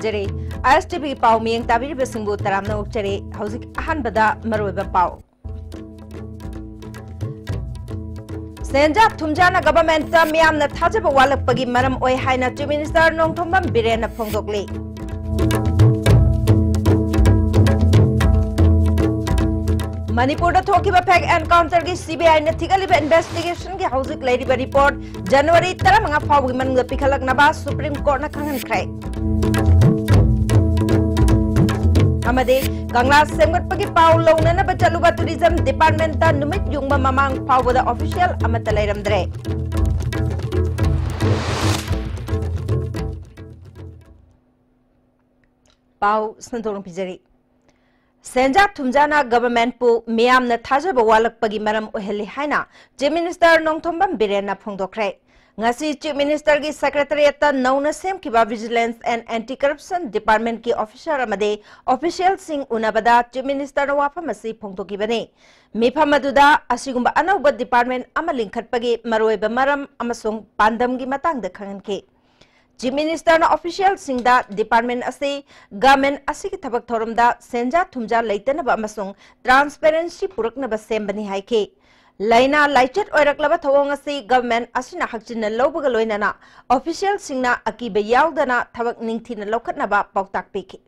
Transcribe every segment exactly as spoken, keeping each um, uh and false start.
Zari. ISTV ꯄꯥꯎ ꯃꯤꯌꯦꯡ ꯇꯥꯕꯤꯔꯤꯕꯁꯤꯡꯕꯨ ꯇꯔꯥꯝꯅ ꯑꯣꯛꯆꯔꯤ꯫ ꯍꯧꯖꯤꯛ ꯑꯍꯥꯟꯕꯗ ꯃꯔꯨꯑꯣꯏꯕ ꯄꯥꯎ꯫ ꯁꯦꯟꯖꯥ ꯊꯨꯝꯖꯥꯅ governmentꯇ ꯃꯤꯌꯥꯝꯅ ꯊꯥꯖꯕ ꯋꯥꯠꯂꯛꯄꯒꯤ ꯃꯔꯝ ꯑꯣꯏ ꯍꯥꯏꯅ Chief Minister ꯅꯣꯡꯊꯣꯝꯕꯝ ꯕꯤꯔꯦꯟꯅ ꯐꯣꯡꯗꯣꯛꯂꯤ꯫ ꯃꯅꯤꯄꯨꯔꯗ ꯊꯣꯛꯈꯤꯕ fake encounterꯒꯤ CBIꯅ ꯊꯤꯒꯠꯂꯤꯕ investigationꯒꯤ ꯍꯧꯖꯤꯛ ꯂꯩꯔꯤꯕ report January ꯇꯔꯥꯃꯉꯥ ꯐꯥꯎꯕꯒꯤ ꯃꯅꯨꯡꯗ ꯄꯤꯈꯠꯂꯛꯅꯕ Supreme Courtꯅ ꯈꯪꯍꯟꯈ꯭ꯔꯦ꯫ ꯑꯃꯗꯤ ꯀꯪꯂꯥ ꯁꯦꯝꯒꯠꯄꯒꯤ ꯄꯥꯎ ꯂꯧꯅꯅꯕ ꯆꯠꯂꯨꯕ tourism departmentꯇ ꯅꯨꯃꯤꯠ ꯌꯨꯡꯕ ꯃꯃꯥꯡ ꯐꯥꯎꯕꯗ official ꯑꯃꯠꯇ ꯂꯩꯔꯝꯗ꯭ꯔꯦ꯫ ꯄꯥꯎ ꯁꯟꯗꯣꯛꯅ ꯄꯤꯖꯔꯤ꯫ ꯁꯦꯟꯖꯥ ꯊꯨꯝꯖꯥꯅ governmentꯄꯨ ꯃꯤꯌꯥꯝꯅ ꯊꯥꯖꯕ ꯋꯥꯠꯂꯛꯄꯒꯤ ꯃꯔꯝ ꯑꯣꯏꯍꯜꯂꯤ ꯍꯥꯏꯅ Chief Minister ꯅꯣꯡꯊꯣꯝꯕꯝ ꯕꯤꯔꯦꯟꯅ ꯐꯣꯡꯗꯣꯛꯈ꯭ꯔꯦ꯫ ꯉꯁꯤ Chief Ministerꯒꯤ Secretariatꯇ ꯅꯧꯅ ꯁꯦꯝꯈꯤꯕ Vigilance and Anti-Corruption Departmentꯀꯤ officer ꯑꯃꯗꯤ officialꯁꯤꯡ ꯎꯅꯕꯗ Chief Ministerꯅ ꯋꯥꯐꯝ ꯑꯁꯤ ꯐꯣꯡꯗꯣꯛꯈꯤꯕꯅꯤ꯫ ꯃꯤꯐꯝ ꯑꯗꯨꯗ ꯑꯁꯤꯒꯨꯝꯕ ꯑꯅꯧꯕ department ꯑꯃ ꯂꯤꯡꯈꯠꯄꯒꯤ ꯃꯔꯨꯑꯣꯏꯕ ꯃꯔꯝ ꯑꯃꯁꯨꯡ ꯄꯥꯟꯗꯝꯒꯤ ꯃꯇꯥꯡꯗ ꯈꯪꯍꯟꯈꯤ꯫ Chief Ministerꯅ officialꯁꯤꯡꯗ department ꯑꯁꯤ government ꯑꯁꯤꯒꯤ ꯊꯕꯛ ꯊꯧꯔꯝꯗ ꯁꯦꯟꯖꯥ ꯊꯨꯝꯖꯥ ꯂꯩꯇꯅꯕ ꯑꯃꯁꯨꯡ transparency ꯄꯨꯔꯛꯅꯕ ꯁꯦꯝꯕꯅꯤ ꯍꯥꯏꯈꯤ꯫ ꯂꯥꯏꯅꯥ ꯂꯥꯏꯆꯠ ꯑꯣꯏꯔꯛꯂꯕ ꯊꯧꯑꯣꯡ ꯑꯁꯤ government ꯑꯁꯤꯅ ꯍꯛꯆꯤꯟꯅ ꯂꯧꯕꯒ ꯂꯣꯏꯅꯅ officialꯁꯤꯡꯅ ꯑꯀꯤꯕ ꯌꯥꯎꯗꯅ ꯊꯕꯛ ꯅꯤꯡꯊꯤꯅ ꯂꯧꯈꯠꯅꯕ ꯄꯥꯎꯇꯥꯛ ꯄꯤꯈꯤ꯫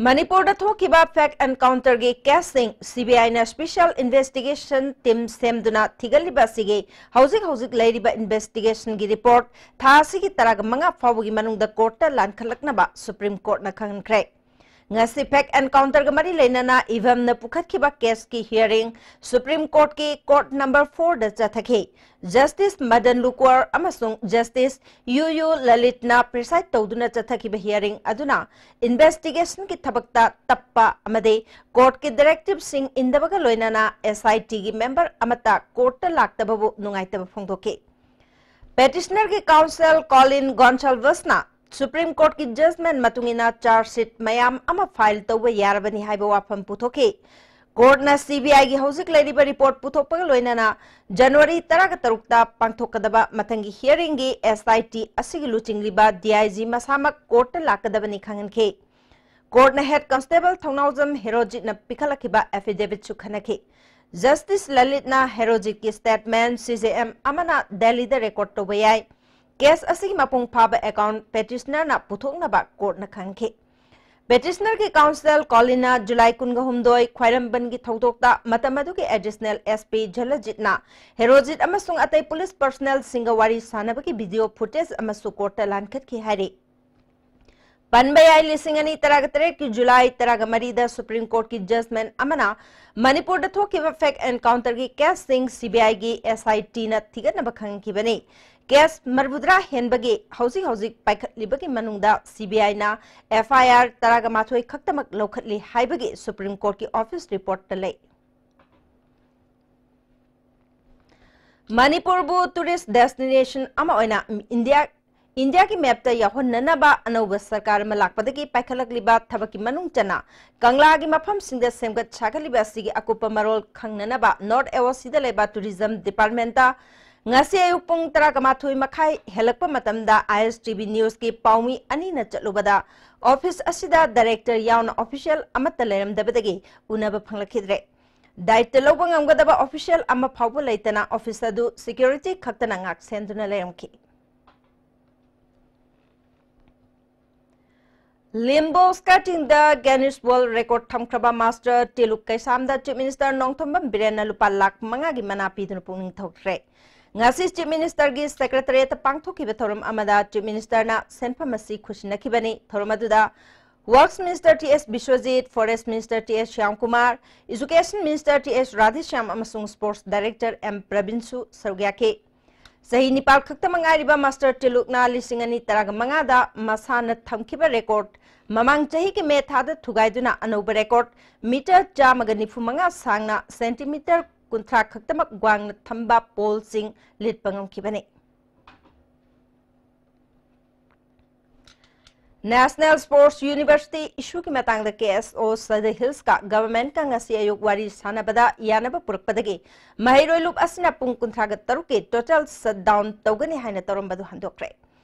ꯃꯅꯤꯄꯨꯔꯗ ꯊꯣꯛꯈꯤꯕ fake encounterꯒꯤ caseꯁꯤꯡ CBIꯅ special investigation team ꯁꯦꯝꯗꯨꯅ ꯊꯤꯒꯠꯂꯤꯕ ꯑꯁꯤꯒꯤ ꯍꯧꯖꯤꯛ ꯍꯧꯖꯤꯛ ꯂꯩꯔꯤꯕ investigationꯒꯤ report ꯊꯥ ꯑꯁꯤꯒꯤ ꯇꯔꯥꯃꯉꯥ ꯐꯥꯎꯕꯒꯤ ꯃꯅꯨꯡꯗ courtꯇ ꯂꯥꯟꯈꯠꯂꯛꯅꯕ Supreme Courtꯅ ꯈꯪꯍꯟꯈ꯭ꯔꯦ꯫ ꯉꯁꯤ fake encounterꯒ ꯃꯔꯤ ꯂꯩꯅꯅ ꯏꯚꯝꯅ ꯄꯨꯈꯠꯈꯤꯕ caseꯀꯤ hearing Supreme Courtꯀꯤ court number fourꯗ ꯆꯠꯊꯈꯤ꯫ Justice ꯃꯗꯟ ꯂꯨꯀ꯭ꯋꯔ ꯑꯃꯁꯨꯡ Justice ꯌꯨ ꯌꯨ ꯂꯂꯤꯠꯅ preside ꯇꯧꯗꯨꯅ ꯆꯠꯊꯈꯤꯕ hearing ꯑꯗꯨꯅ investigationꯒꯤ ꯊꯕꯛꯇ ꯇꯞꯄ ꯑꯃꯗꯤ courtꯀꯤ directiveꯁꯤꯡ ꯏꯟꯗꯕꯒ ꯂꯣꯏꯅꯅ SITꯒꯤ member ꯑꯃꯠꯇ courtꯇ ꯂꯥꯛꯇꯕꯕꯨ ꯅꯨꯡꯉꯥꯏꯇꯕ ꯐꯣꯡꯗꯣꯛꯈꯤ꯫ Petitionerꯒꯤ counsel Colin Gonsalvesꯅ Supreme Courtꯀꯤ judgment ꯃꯇꯨꯡ ꯏꯟꯅ charge sheet ꯃꯌꯥꯝ ꯑꯃ file ꯇꯧꯕ ꯌꯥꯔꯕꯅꯤ ꯍꯥꯏꯕ ꯋꯥꯐꯝ ꯄꯨꯊꯣꯛꯈꯤ꯫ ꯀꯣꯔꯠꯅ ꯁꯤ ꯕꯤ ꯑꯥꯏꯒꯤ ꯍꯧꯖꯤꯛ ꯂꯩꯔꯤꯕ ꯔꯤꯄꯣꯔꯠ ꯄꯨꯊꯣꯛꯄꯒ ꯂꯣꯏꯅꯅ ꯖꯅꯋꯥꯔꯤ ꯇꯔꯥꯒ ꯇꯔꯨꯛꯇ ꯄꯥꯡꯊꯣꯛꯀꯗꯕ ꯃꯊꯪꯒꯤ ꯍꯤꯌꯔꯤꯡꯒꯤ ꯑꯦꯁ ꯑꯥꯏ ꯇꯤ ꯑꯁꯤꯒꯤ ꯂꯨꯆꯤꯡꯂꯤꯕ ꯗꯤ ꯑꯥꯏ ꯖꯤ ꯃꯁꯥꯃꯛ ꯀꯣꯔꯠꯇ ꯂꯥꯛꯀꯗꯕꯅꯤ ꯈꯪꯍꯟꯈꯤ꯫ ꯀꯣꯔꯠꯅ ꯍꯦꯗ ꯀꯟꯁꯇꯦꯕꯜ ꯊꯧꯅꯥꯎꯖꯝ ꯍꯦꯔꯣꯖꯤꯠꯅ ꯄꯤꯈꯠꯂꯛꯈꯤꯕ ꯑꯦꯐꯤꯗꯦꯚꯤꯠꯁꯨ ꯈꯟꯅꯈꯤ꯫ ꯖꯁꯇꯤꯁ ꯂꯂꯤꯠꯅ ꯍꯦꯔꯣꯖꯤꯠꯀꯤ ꯁ꯭ꯇꯦꯠꯃꯦꯟ ꯁꯤ ꯖꯦ ꯑꯦꯝ ꯑꯃꯅ ꯗꯦꯜꯂꯤꯗ ꯔꯦꯀꯣꯔꯗ ꯇꯧꯕ ꯌꯥꯏ꯫ ꯀꯦꯁ ꯑꯁꯤꯒꯤ ꯃꯄꯨꯡ ꯐꯥꯕ ꯑꯦꯀꯥꯎꯟꯠ ꯄꯦꯇꯤꯁꯅꯔꯅ ꯄꯨꯊꯣꯛꯅꯕ ꯀꯣꯔꯠꯅ ꯈꯪꯈꯤ꯫ ꯄꯦꯇꯤꯁꯅꯔꯒꯤ ꯀꯥꯎꯟꯁꯤꯜ ꯀꯣꯂꯤꯅꯥ ꯖꯨꯂꯥꯏ ꯀꯨꯟꯒ ꯍꯨꯝꯗꯣꯏ ꯈ꯭ꯋꯥꯏꯔꯝꯕꯟꯒꯤ ꯊꯧꯗꯣꯛꯇ ꯃꯇꯝ ꯑꯗꯨꯒꯤ ꯑꯦꯗꯤꯁꯅꯦꯜ ꯑꯦꯁ ꯄꯤ ꯖꯂꯖꯤꯠꯅ ꯍꯦꯔꯣꯖꯤꯠ ꯑꯃꯁꯨꯡ ꯑꯇꯩ ꯄꯨꯂꯤꯁ ꯄꯔꯁꯅꯦꯜꯁꯤꯡꯒ ꯋꯥꯔꯤ ꯁꯥꯟꯅꯕꯒꯤ ꯚꯤꯗꯤꯑꯣ ꯐꯨꯇꯦꯖ ꯑꯃꯁꯨ ꯀꯣꯔꯠꯇ ꯂꯥꯟꯈꯠꯈꯤ ꯍꯥꯏꯔꯤ꯫ ꯄꯟꯕ ꯌꯥꯏ, ꯂꯤꯁꯤꯡ ꯑꯅꯤ ꯇꯔꯥꯒ ꯇꯔꯦꯠꯀꯤ ꯖꯨꯂꯥꯏ ꯇꯔꯥꯒ ꯃꯔꯤꯗ ꯁꯨꯄ꯭ꯔꯤꯝ ꯀꯣꯔꯠꯀꯤ ꯖꯖꯃꯦꯟ ꯑꯃꯅ ꯃꯅꯤꯄꯨꯔꯗ ꯊꯣꯛꯈꯤꯕ ꯐꯦꯛ ꯑꯦꯟꯀꯥꯎꯟꯇꯔꯒꯤ ꯀꯦꯁꯁꯤꯡ ꯁꯤ ꯕꯤ ꯑꯥꯏꯒꯤ ꯑꯦꯁ ꯑꯥꯏ ꯇꯤꯅ ꯊꯤꯒꯠꯅꯕ ꯈꯪꯍꯟꯈꯤꯕꯅꯤ꯫ ꯀꯦꯁ ꯃꯔꯤꯐꯨꯇꯔꯥ ꯍꯦꯟꯕꯒꯤ ꯍꯧꯖꯤꯛ ꯍꯧꯖꯤꯛ ꯄꯥꯏꯈꯠꯂꯤꯕꯒꯤ ꯃꯅꯨꯡꯗ ꯁꯤ ꯕꯤ ꯑꯥꯏꯅ ꯑꯦꯐ ꯑꯥꯏ ꯑꯥꯔ ꯇꯔꯥꯒ ꯃꯥꯊꯣꯏ ꯈꯛꯇꯃꯛ ꯂꯧꯈꯠꯂꯤ ꯍꯥꯏꯕꯒꯤ ꯁꯨꯄ꯭ꯔꯤꯝ ꯀꯣꯔꯠꯀꯤ ꯑꯣꯐꯤꯁ ꯔꯤꯄꯣꯔꯠꯇ ꯂꯩ꯫ ꯃꯅꯤꯄꯨꯔꯕꯨ ꯇꯨꯔꯤꯁ ꯗꯦꯁꯇꯤꯅꯦꯁꯟ ꯑꯃ ꯑꯣꯏꯅ ꯏꯟꯗꯤꯌꯥ, ꯏꯟꯗꯤꯌꯥꯒꯤ ꯃꯦꯞꯇ ꯌꯥꯎꯍꯟꯅꯅꯕ ꯑꯅꯧꯕ ꯁꯔꯀꯥꯔ ꯑꯃ ꯂꯥꯛꯄꯗꯒꯤ ꯄꯥꯏꯈꯠꯂꯛꯂꯤꯕ ꯊꯕꯛꯀꯤ ꯃꯅꯨꯡ ꯆꯟꯅ ꯀꯪꯂꯥꯒꯤ ꯃꯐꯝꯁꯤꯡꯗ ꯁꯦꯝꯒꯠ ꯁꯥꯒꯠꯂꯤꯕ ꯑꯁꯤꯒꯤ ꯑꯀꯨꯞꯄ ꯃꯔꯣꯜ ꯈꯪꯅꯅꯕ ꯅꯣꯔꯠ ꯑꯦ ꯑꯣ ꯁꯤꯗ ꯂꯩꯕ ꯇꯨꯔꯤꯖꯝ ꯗꯤꯄꯥꯔꯠꯃꯦꯟꯇ ꯉꯁꯤ ꯑꯌꯨꯛ ꯄꯨꯡ ꯇꯔꯥꯒ ꯃꯥꯊꯣꯏ ꯃꯈꯥꯏ ꯍꯦꯜꯂꯛꯄ ꯃꯇꯝꯗ ꯑꯥꯏ ꯑꯦꯁ ꯇꯤ ꯚꯤ ꯅ꯭ꯌꯨꯁꯀꯤ ꯄꯥꯎꯃꯤ ꯑꯅꯤꯅ ꯆꯠꯂꯨꯕꯗ ꯑꯣꯐꯤꯁ ꯑꯁꯤꯗ ꯗꯥꯏꯔꯦꯛꯇꯔ ꯌꯥꯎꯅ ꯑꯣꯐꯤꯁꯤꯌꯦꯜ ꯑꯃꯠꯇ ꯂꯩꯔꯝꯗꯕꯗꯒꯤ ꯎꯅꯕ ꯐꯪꯂꯛꯈꯤꯗ꯭ꯔꯦ꯫ ꯗꯥꯌꯤꯠꯇ ꯂꯧꯕ ꯉꯝꯒꯗꯕ ꯑꯣꯐꯤꯁꯤꯌꯦꯜ ꯑꯃ ꯐꯥꯎꯕ ꯂꯩꯇꯅ ꯑꯣꯐꯤꯁ ꯑꯗꯨ ꯁꯦꯀ꯭ꯌꯨꯔꯤꯇꯤ ꯈꯛꯇꯅ ꯉꯥꯛ ꯁꯦꯟꯗꯨꯅ ꯂꯩꯔꯝꯈꯤ꯫ ꯂꯤꯝꯕꯣ ꯁ꯭ꯀꯦꯇꯤꯡꯗ ꯒꯤꯅꯤꯁ ꯋꯥꯔꯜꯗ ꯔꯦꯀꯣꯔꯗ ꯊꯝꯈ꯭ꯔꯕ ꯃꯥꯁꯇꯔ ꯇꯤꯂꯨꯛ ꯀꯩꯁꯥꯝꯗ ꯆꯤꯐ ꯃꯤꯅꯤꯁꯇꯔ ꯅꯣꯡꯊꯣꯝꯕꯝ ꯕꯤꯔꯦꯟꯅ ꯂꯨꯄꯥ ꯂꯥꯈ ꯃꯉꯥꯒꯤ ꯃꯅꯥ ꯄꯤꯗꯨꯅ ꯄꯨꯛꯅꯤꯡ ꯊꯧꯒꯠꯈ꯭ꯔꯦ꯫ ꯉꯁꯤ ꯆꯤꯐ ꯃꯤꯅꯤꯁꯇꯔꯒꯤ ꯁꯦꯀ꯭ꯔꯦꯇꯔꯤꯌꯦꯠꯇ ꯄꯥꯡꯊꯣꯛꯈꯤꯕ ꯊꯧꯔꯝ ꯑꯃꯗ ꯆꯤꯐ ꯃꯤꯅꯤꯁꯇꯔꯅ ꯁꯦꯟꯐꯝ ꯑꯁꯤ ꯈꯨꯠꯁꯤꯟꯅꯈꯤꯕꯅꯤ꯫ ꯊꯧꯔꯝ ꯑꯗꯨꯗ ꯋꯔꯛꯁ ꯃꯤꯅꯤꯁꯇꯔ ꯇꯤ ꯑꯦꯁ ꯕꯤꯁ꯭ꯋꯖꯤꯠ, ꯐꯣꯔꯦꯁ ꯃꯤꯅꯤꯁꯇꯔ ꯇꯤ ꯑꯦꯁ ꯁ꯭ꯌꯥꯝꯀꯨꯃꯥꯔ, ꯏꯖꯨꯀꯦꯁꯟ ꯃꯤꯅꯤꯁꯇꯔ ꯇꯤ ꯑꯦꯁ ꯔꯥꯙꯦꯁ꯭ꯌꯥꯝ ꯑꯃꯁꯨꯡ ꯁ꯭ꯄꯣꯔꯠꯁ ꯗꯥꯏꯔꯦꯛꯇꯔ ꯑꯦꯝ ꯄ꯭ꯔꯕꯤꯟꯁꯨ ꯁꯔꯨꯛ ꯌꯥꯈꯤ꯫ ꯆꯍꯤ ꯅꯤꯄꯥꯜ ꯈꯛꯇꯃꯛ ꯉꯥꯏꯔꯤꯕ ꯃꯥꯁꯇꯔ ꯇꯤꯂꯨꯛꯅ ꯂꯤꯁꯤꯡ ꯑꯅꯤ ꯇꯔꯥꯃꯉꯥꯗ ꯃꯁꯥꯅ ꯊꯝꯈꯤꯕ ꯔꯦꯀꯣꯔꯗ ꯃꯃꯥꯡ ꯆꯍꯤꯒꯤ ꯃꯦ ꯊꯥꯗ ꯊꯨꯒꯥꯏꯗꯨꯅ ꯑꯅꯧꯕ ꯔꯦꯀꯣꯔꯗ ꯃꯤꯇꯔ ꯆꯥꯝꯃꯒ ꯅꯤꯐꯨ ꯃꯉꯥ ꯁꯥꯡꯅ ꯁꯦꯟꯇꯤꯃꯤꯇꯔ ꯀꯨꯟꯊ꯭ꯔꯥ ꯈꯛꯇꯃꯛ ꯋꯥꯡꯅ ꯊꯝꯕ ꯄꯣꯜꯁꯤꯡ ꯂꯤꯠꯄ ꯉꯝꯈꯤꯕꯅꯤ꯫ National Sports University issue ꯀꯤ ꯃꯇꯥꯡꯗ K S O Sadar Hills ꯀ government ꯀ ꯉꯁꯤ ꯑꯌꯨꯛ ꯋꯥꯔꯤ ꯁꯥꯟꯅꯕꯗ ꯌꯥꯅꯕ ꯄꯨꯔꯛꯄꯗꯒꯤ ꯃꯍꯩꯔꯣꯏ ꯂꯨꯞ ꯑꯁꯤꯅ ꯄꯨꯡ ꯀꯨꯟꯊ꯭ꯔꯥꯒ ꯇꯔꯨꯛ ꯀꯤ total shutdown ꯇꯧꯒꯅꯤ ꯍꯥꯏꯅ ꯇꯧꯔꯝꯕꯗꯨ ꯍꯟꯗꯣꯛꯈ꯭ꯔꯦ꯫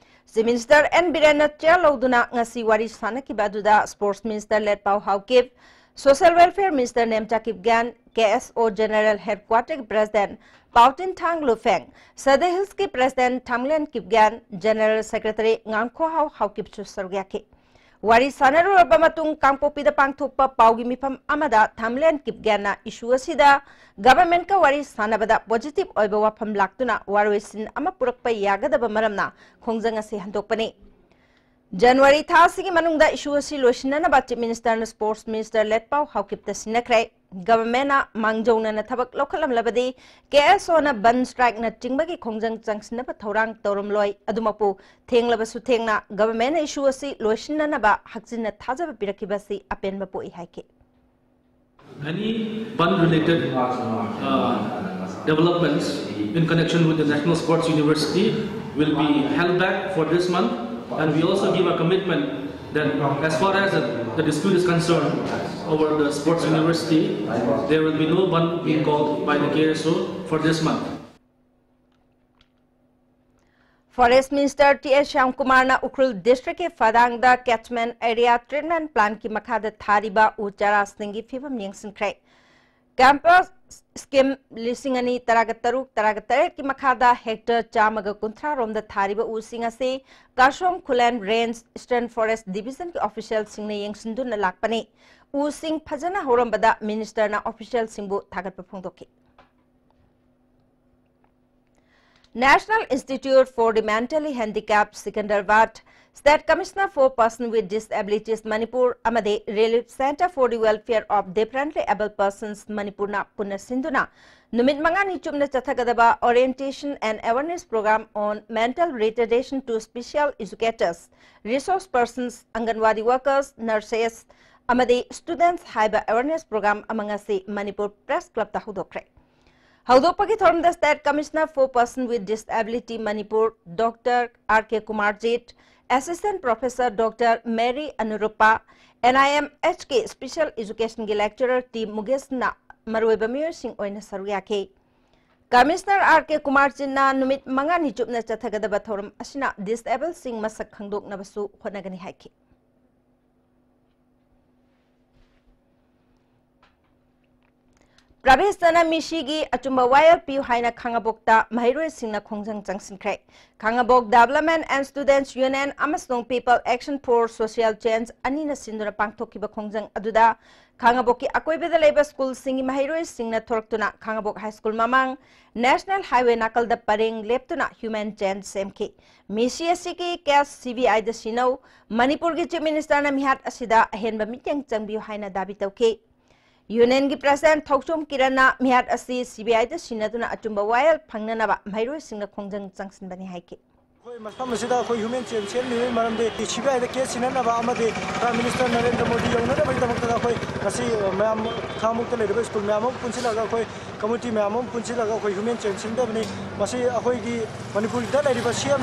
Chief Minister N Birenꯅ chair ꯂꯧꯗꯨꯅ ꯉꯁꯤ ꯋꯥꯔꯤ ꯁꯥꯟꯅꯈꯤꯕ ꯑꯗꯨꯗ Sports Minister ꯂꯦꯠꯄꯥꯎ Haokip, Social Welfare Minister Nemcha Kipgen, K S O General Headquarter ꯒꯤ President ꯄꯥꯎꯇꯤꯟ ꯊꯥꯡ ꯂꯨꯐꯦꯡ, Sadar Hills ꯀꯤ President ꯊꯥꯡꯂꯦꯟ ꯀꯤꯞꯒꯦꯟ, General Secretary ꯉꯥꯡꯈꯣꯍꯥꯎ ꯍꯥꯎꯀꯤꯞꯁꯨ ꯁꯔꯨꯛ ꯌꯥꯈꯤ꯫ ꯋꯥꯔꯤ ꯁꯥꯟꯅꯔꯨꯔꯕ ꯃꯇꯨꯡ ꯀꯥꯡꯄꯣꯛꯄꯤꯗ ꯄꯥꯡꯊꯣꯛꯄ ꯄꯥꯎꯒꯤ ꯃꯤꯐꯝ ꯑꯃꯗ ꯊꯥꯡꯂꯦꯟ ꯀꯤꯞꯒꯦꯟꯅ issue ꯑꯁꯤꯗ government ꯀ ꯋꯥꯔꯤ ꯁꯥꯟꯅꯕꯗ positive ꯑꯣꯏꯕ ꯋꯥꯐꯝ ꯂꯥꯛꯇꯨꯅ ꯋꯥꯔꯣꯏꯁꯤꯟ ꯑꯃ ꯄꯨꯔꯛꯄ ꯌꯥꯒꯗꯕ ꯃꯔꯝꯅ ꯈꯣꯡꯖꯪ ꯑꯁꯤ ꯍꯟꯗꯣꯛꯄꯅꯤ꯫ January ꯊꯥ ꯑꯁꯤꯒꯤ ꯃꯅꯨꯡꯗ issue ꯑꯁꯤ ꯂꯣꯏꯁꯤꯟꯅꯅꯕ Chief Ministerꯅ Sports Minister ꯂꯦꯠꯄꯥꯎ ꯍꯥꯎꯀꯤꯞꯇ ꯁꯤꯟꯅꯈ꯭ꯔꯦ꯫ Governmentꯅ ꯃꯥꯡꯖꯧꯅꯅ ꯊꯕꯛ ꯂꯧꯈꯠꯂꯝꯂꯕꯗꯤ K S Oꯅ ꯕꯟ strikeꯅ ꯆꯤꯡꯕꯒꯤ ꯈꯣꯡꯖꯪ ꯆꯪꯁꯤꯟꯅꯕ ꯊꯧꯔꯥꯡ ꯇꯧꯔꯝꯂꯣꯏ꯫ ꯑꯗꯨꯃꯛꯄꯨ ꯊꯦꯡꯂꯕꯁꯨ ꯊꯦꯡꯅ governmentꯅ issue ꯑꯁꯤ ꯂꯣꯏꯁꯤꯟꯅꯅꯕ ꯍꯛꯆꯤꯟꯅ ꯊꯥꯖꯕ ꯄꯤꯔꯛꯈꯤꯕ ꯑꯁꯤ ꯑꯄꯦꯟꯕ ꯄꯣꯛꯏ ꯍꯥꯏꯈꯤ꯫ Any bun-related uh, developments in connection with the National Sports University will be held back for this month, and we also give a commitment that as far as the, the dispute is concerned over the sports university, there will be no bun being called by the K S O for this month. Forest Minister T S Shyamkumarꯅ Ukhrul district ꯀꯤ ꯐꯗꯥꯡꯗ catchment area treatment plant ꯀꯤ ꯃꯈꯥꯗ ꯊꯥꯔꯤꯕ ꯎ ꯆꯥꯔꯥꯁꯤꯡꯒꯤ ꯐꯤꯕꯝ ꯌꯦꯡꯁꯤꯟꯈ꯭ꯔꯦ꯫ Campus scheme ꯂꯤꯁꯤꯡ ꯑꯅꯤ ꯇꯔꯥꯒ ꯇꯔꯨꯛ ꯇꯔꯥꯒ ꯇꯔꯦꯠꯀꯤ ꯃꯈꯥꯗ hectare ꯆꯥꯝꯃꯒ ꯀꯨꯟꯊ꯭ꯔꯥ ꯔꯣꯝꯗ ꯊꯥꯔꯤꯕ ꯎꯁꯤꯡ ꯑꯁꯤ ꯀꯥꯁꯣꯝ ꯈꯨꯂꯦꯟ Range Eastern Forest Division ꯒꯤ officialꯁꯤꯡꯅ ꯌꯦꯡꯁꯤꯟꯗꯨꯅ ꯂꯥꯛꯄꯅꯤ꯫ ꯎꯁꯤꯡ ꯐꯖꯅ ꯍꯧꯔꯝꯕꯗ ministerꯅ officialꯁꯤꯡꯕꯨ ꯊꯥꯒꯠꯄ ꯐꯣꯡꯗꯣꯛꯈꯤ꯫ National Institute for the Mentally Handicapped, Secunderabad, State Commissioner for Persons with Disabilities, Manipur, ꯑꯃꯗꯤ Relief Centre for the Welfare of Differently Abled Persons, ꯃꯅꯤꯄꯨꯔꯅ ꯄꯨꯟꯅ ꯁꯤꯟꯗꯨꯅ ꯅꯨꯃꯤꯠ ꯃꯉꯥꯅꯤ ꯆꯨꯞꯅ ꯆꯠꯊꯒꯗꯕ Orientation and Awareness Program on Mental Retardation to Special Educators, Resource Persons, Anganwadi Workers, Nurses, ꯑꯃꯗꯤ Students ꯍꯥꯏꯕ awareness program ꯑꯃ ꯉꯁꯤ ꯃꯅꯤꯄꯨꯔ Press Clubꯇ ꯍꯧꯗꯣꯛꯈ꯭ꯔꯦ꯫ ꯍꯧꯗꯣꯛꯄꯒꯤ ꯊꯧꯔꯝꯗ State Commissioner for Persons with Disability, Manipur, Doctor R K Kumarjit, Assistant Professor Doctor Mary Anurupa, N I M H ꯀꯤ Special Education ꯒꯤ Lecturer T ꯃꯨꯒꯦꯁꯅ ꯃꯔꯨꯑꯣꯏꯕ ꯃꯤꯑꯣꯏꯁꯤꯡ ꯑꯣꯏꯅ ꯁꯔꯨꯛ ꯌꯥꯈꯤ꯫ Commissioner R K ꯀꯨꯃꯥꯔ ꯆꯤꯟꯅ ꯅꯨꯃꯤꯠ ꯃꯉꯥꯅꯤ ꯆꯨꯞꯅ ꯆꯠꯊꯒꯗꯕ ꯊꯧꯔꯝ ꯑꯁꯤꯅ disabledꯁꯤꯡ ꯃꯁꯛ ꯈꯪꯗꯣꯛꯅꯕꯁꯨ ꯍꯣꯠꯅꯒꯅꯤ ꯍꯥꯏꯈꯤ꯫ ꯄ꯭ꯔꯥꯕꯤꯁꯇꯅ ꯃꯤꯁꯤꯒꯤ ꯑꯆꯨꯝꯕ ꯋꯥꯌꯦꯜ ꯄꯤꯌꯨ ꯍꯥꯏꯅ ꯈꯥꯉꯕꯣꯛꯇ ꯃꯍꯩꯔꯣꯏꯁꯤꯡꯅ ꯈꯣꯡꯖꯪ ꯆꯪꯁꯤꯟꯈ꯭ꯔꯦ꯫ ꯈꯥꯉꯕꯣꯛ Development and Students Union ꯑꯃꯁꯨꯡ People Action for Social Change ꯑꯅꯤꯅ ꯁꯤꯟꯗꯨꯅ ꯄꯥꯡꯊꯣꯛꯈꯤꯕ ꯈꯣꯡꯖꯪ ꯑꯗꯨꯗ ꯈꯥꯉꯕꯣꯛꯀꯤ ꯑꯀꯣꯏꯕꯗ ꯂꯩꯕ ꯁ꯭ꯀꯨꯜꯁꯤꯡꯒꯤ ꯃꯍꯩꯔꯣꯏꯁꯤꯡꯅ ꯊꯣꯔꯛꯇꯨꯅ ꯈꯥꯉꯕꯣꯛ ꯍꯥꯏ ꯁ꯭ꯀꯨꯜ ꯃꯃꯥꯡ National Highway ꯅꯥꯀꯜꯗ ꯄꯔꯦꯡ ꯂꯦꯞꯇꯨꯅ human chain ꯁꯦꯝꯈꯤ꯫ ꯃꯤꯁꯤ ꯑꯁꯤꯒꯤ case C B I ꯗ ꯁꯤꯟꯅꯧ, ꯃꯅꯤꯄꯨꯔꯒꯤ Chief Minister ꯅ ꯃꯤꯍꯥꯠ ꯑꯁꯤꯗ ꯑꯍꯦꯟꯕ ꯃꯤꯠꯌꯦꯡ ꯆꯪꯕꯤꯌꯨ ꯍꯥꯏꯅ ꯗꯥꯕꯤ ꯇꯧꯈꯤ꯫ Union ꯒꯤ President ꯊꯧꯆꯣꯝ ꯀꯤꯔꯟꯅ ꯃꯤꯍꯥꯠ ꯑꯁꯤ C B I ꯗ ꯁꯤꯟꯅꯗꯨꯅ ꯑꯆꯨꯝꯕ ꯋꯥꯌꯦꯜ ꯐꯪꯅꯅꯕ ꯃꯍꯩꯔꯣꯏꯁꯤꯡꯅ ꯈꯣꯡꯖꯪ ꯆꯪꯁꯤꯟꯕꯅꯤ ꯍꯥꯏꯈꯤ꯫ ꯑꯩꯈꯣꯏ ꯃꯐꯝ ꯑꯁꯤꯗ ꯑꯩꯈꯣꯏ human chain ꯁꯦꯝꯂꯤꯕꯒꯤ ꯃꯔꯝꯗꯤ C B I the case ꯁꯤꯟꯅꯅꯕ ꯑꯃꯗꯤ Prime Minister ꯅꯔꯦꯟꯗ꯭ꯔ ꯃꯣꯗꯤ ꯌꯧꯅꯅꯕꯒꯤꯗꯃꯛꯇ ꯑꯩꯈꯣꯏ ꯉꯁꯤ ꯃꯌꯥꯝ ꯈꯥꯉꯕꯣꯛꯇ ꯂꯩꯔꯤꯕ ꯁ꯭ꯀꯨꯜ ꯃꯌꯥꯝ ꯑꯃ ꯄꯨꯟꯁꯤꯜꯂꯒ ꯑꯩꯈꯣꯏ committee ꯃꯌꯥꯝ ꯑꯃ ꯄꯨꯟꯁꯤꯜꯂꯒ ꯑꯩꯈꯣꯏ human chain ꯁꯦꯝꯖꯕꯅꯤ꯫ ꯃꯁꯤ ꯑꯩꯈꯣꯏꯒꯤ ꯃꯅꯤꯄꯨꯔꯗ ꯂꯩꯔꯤꯕ C M,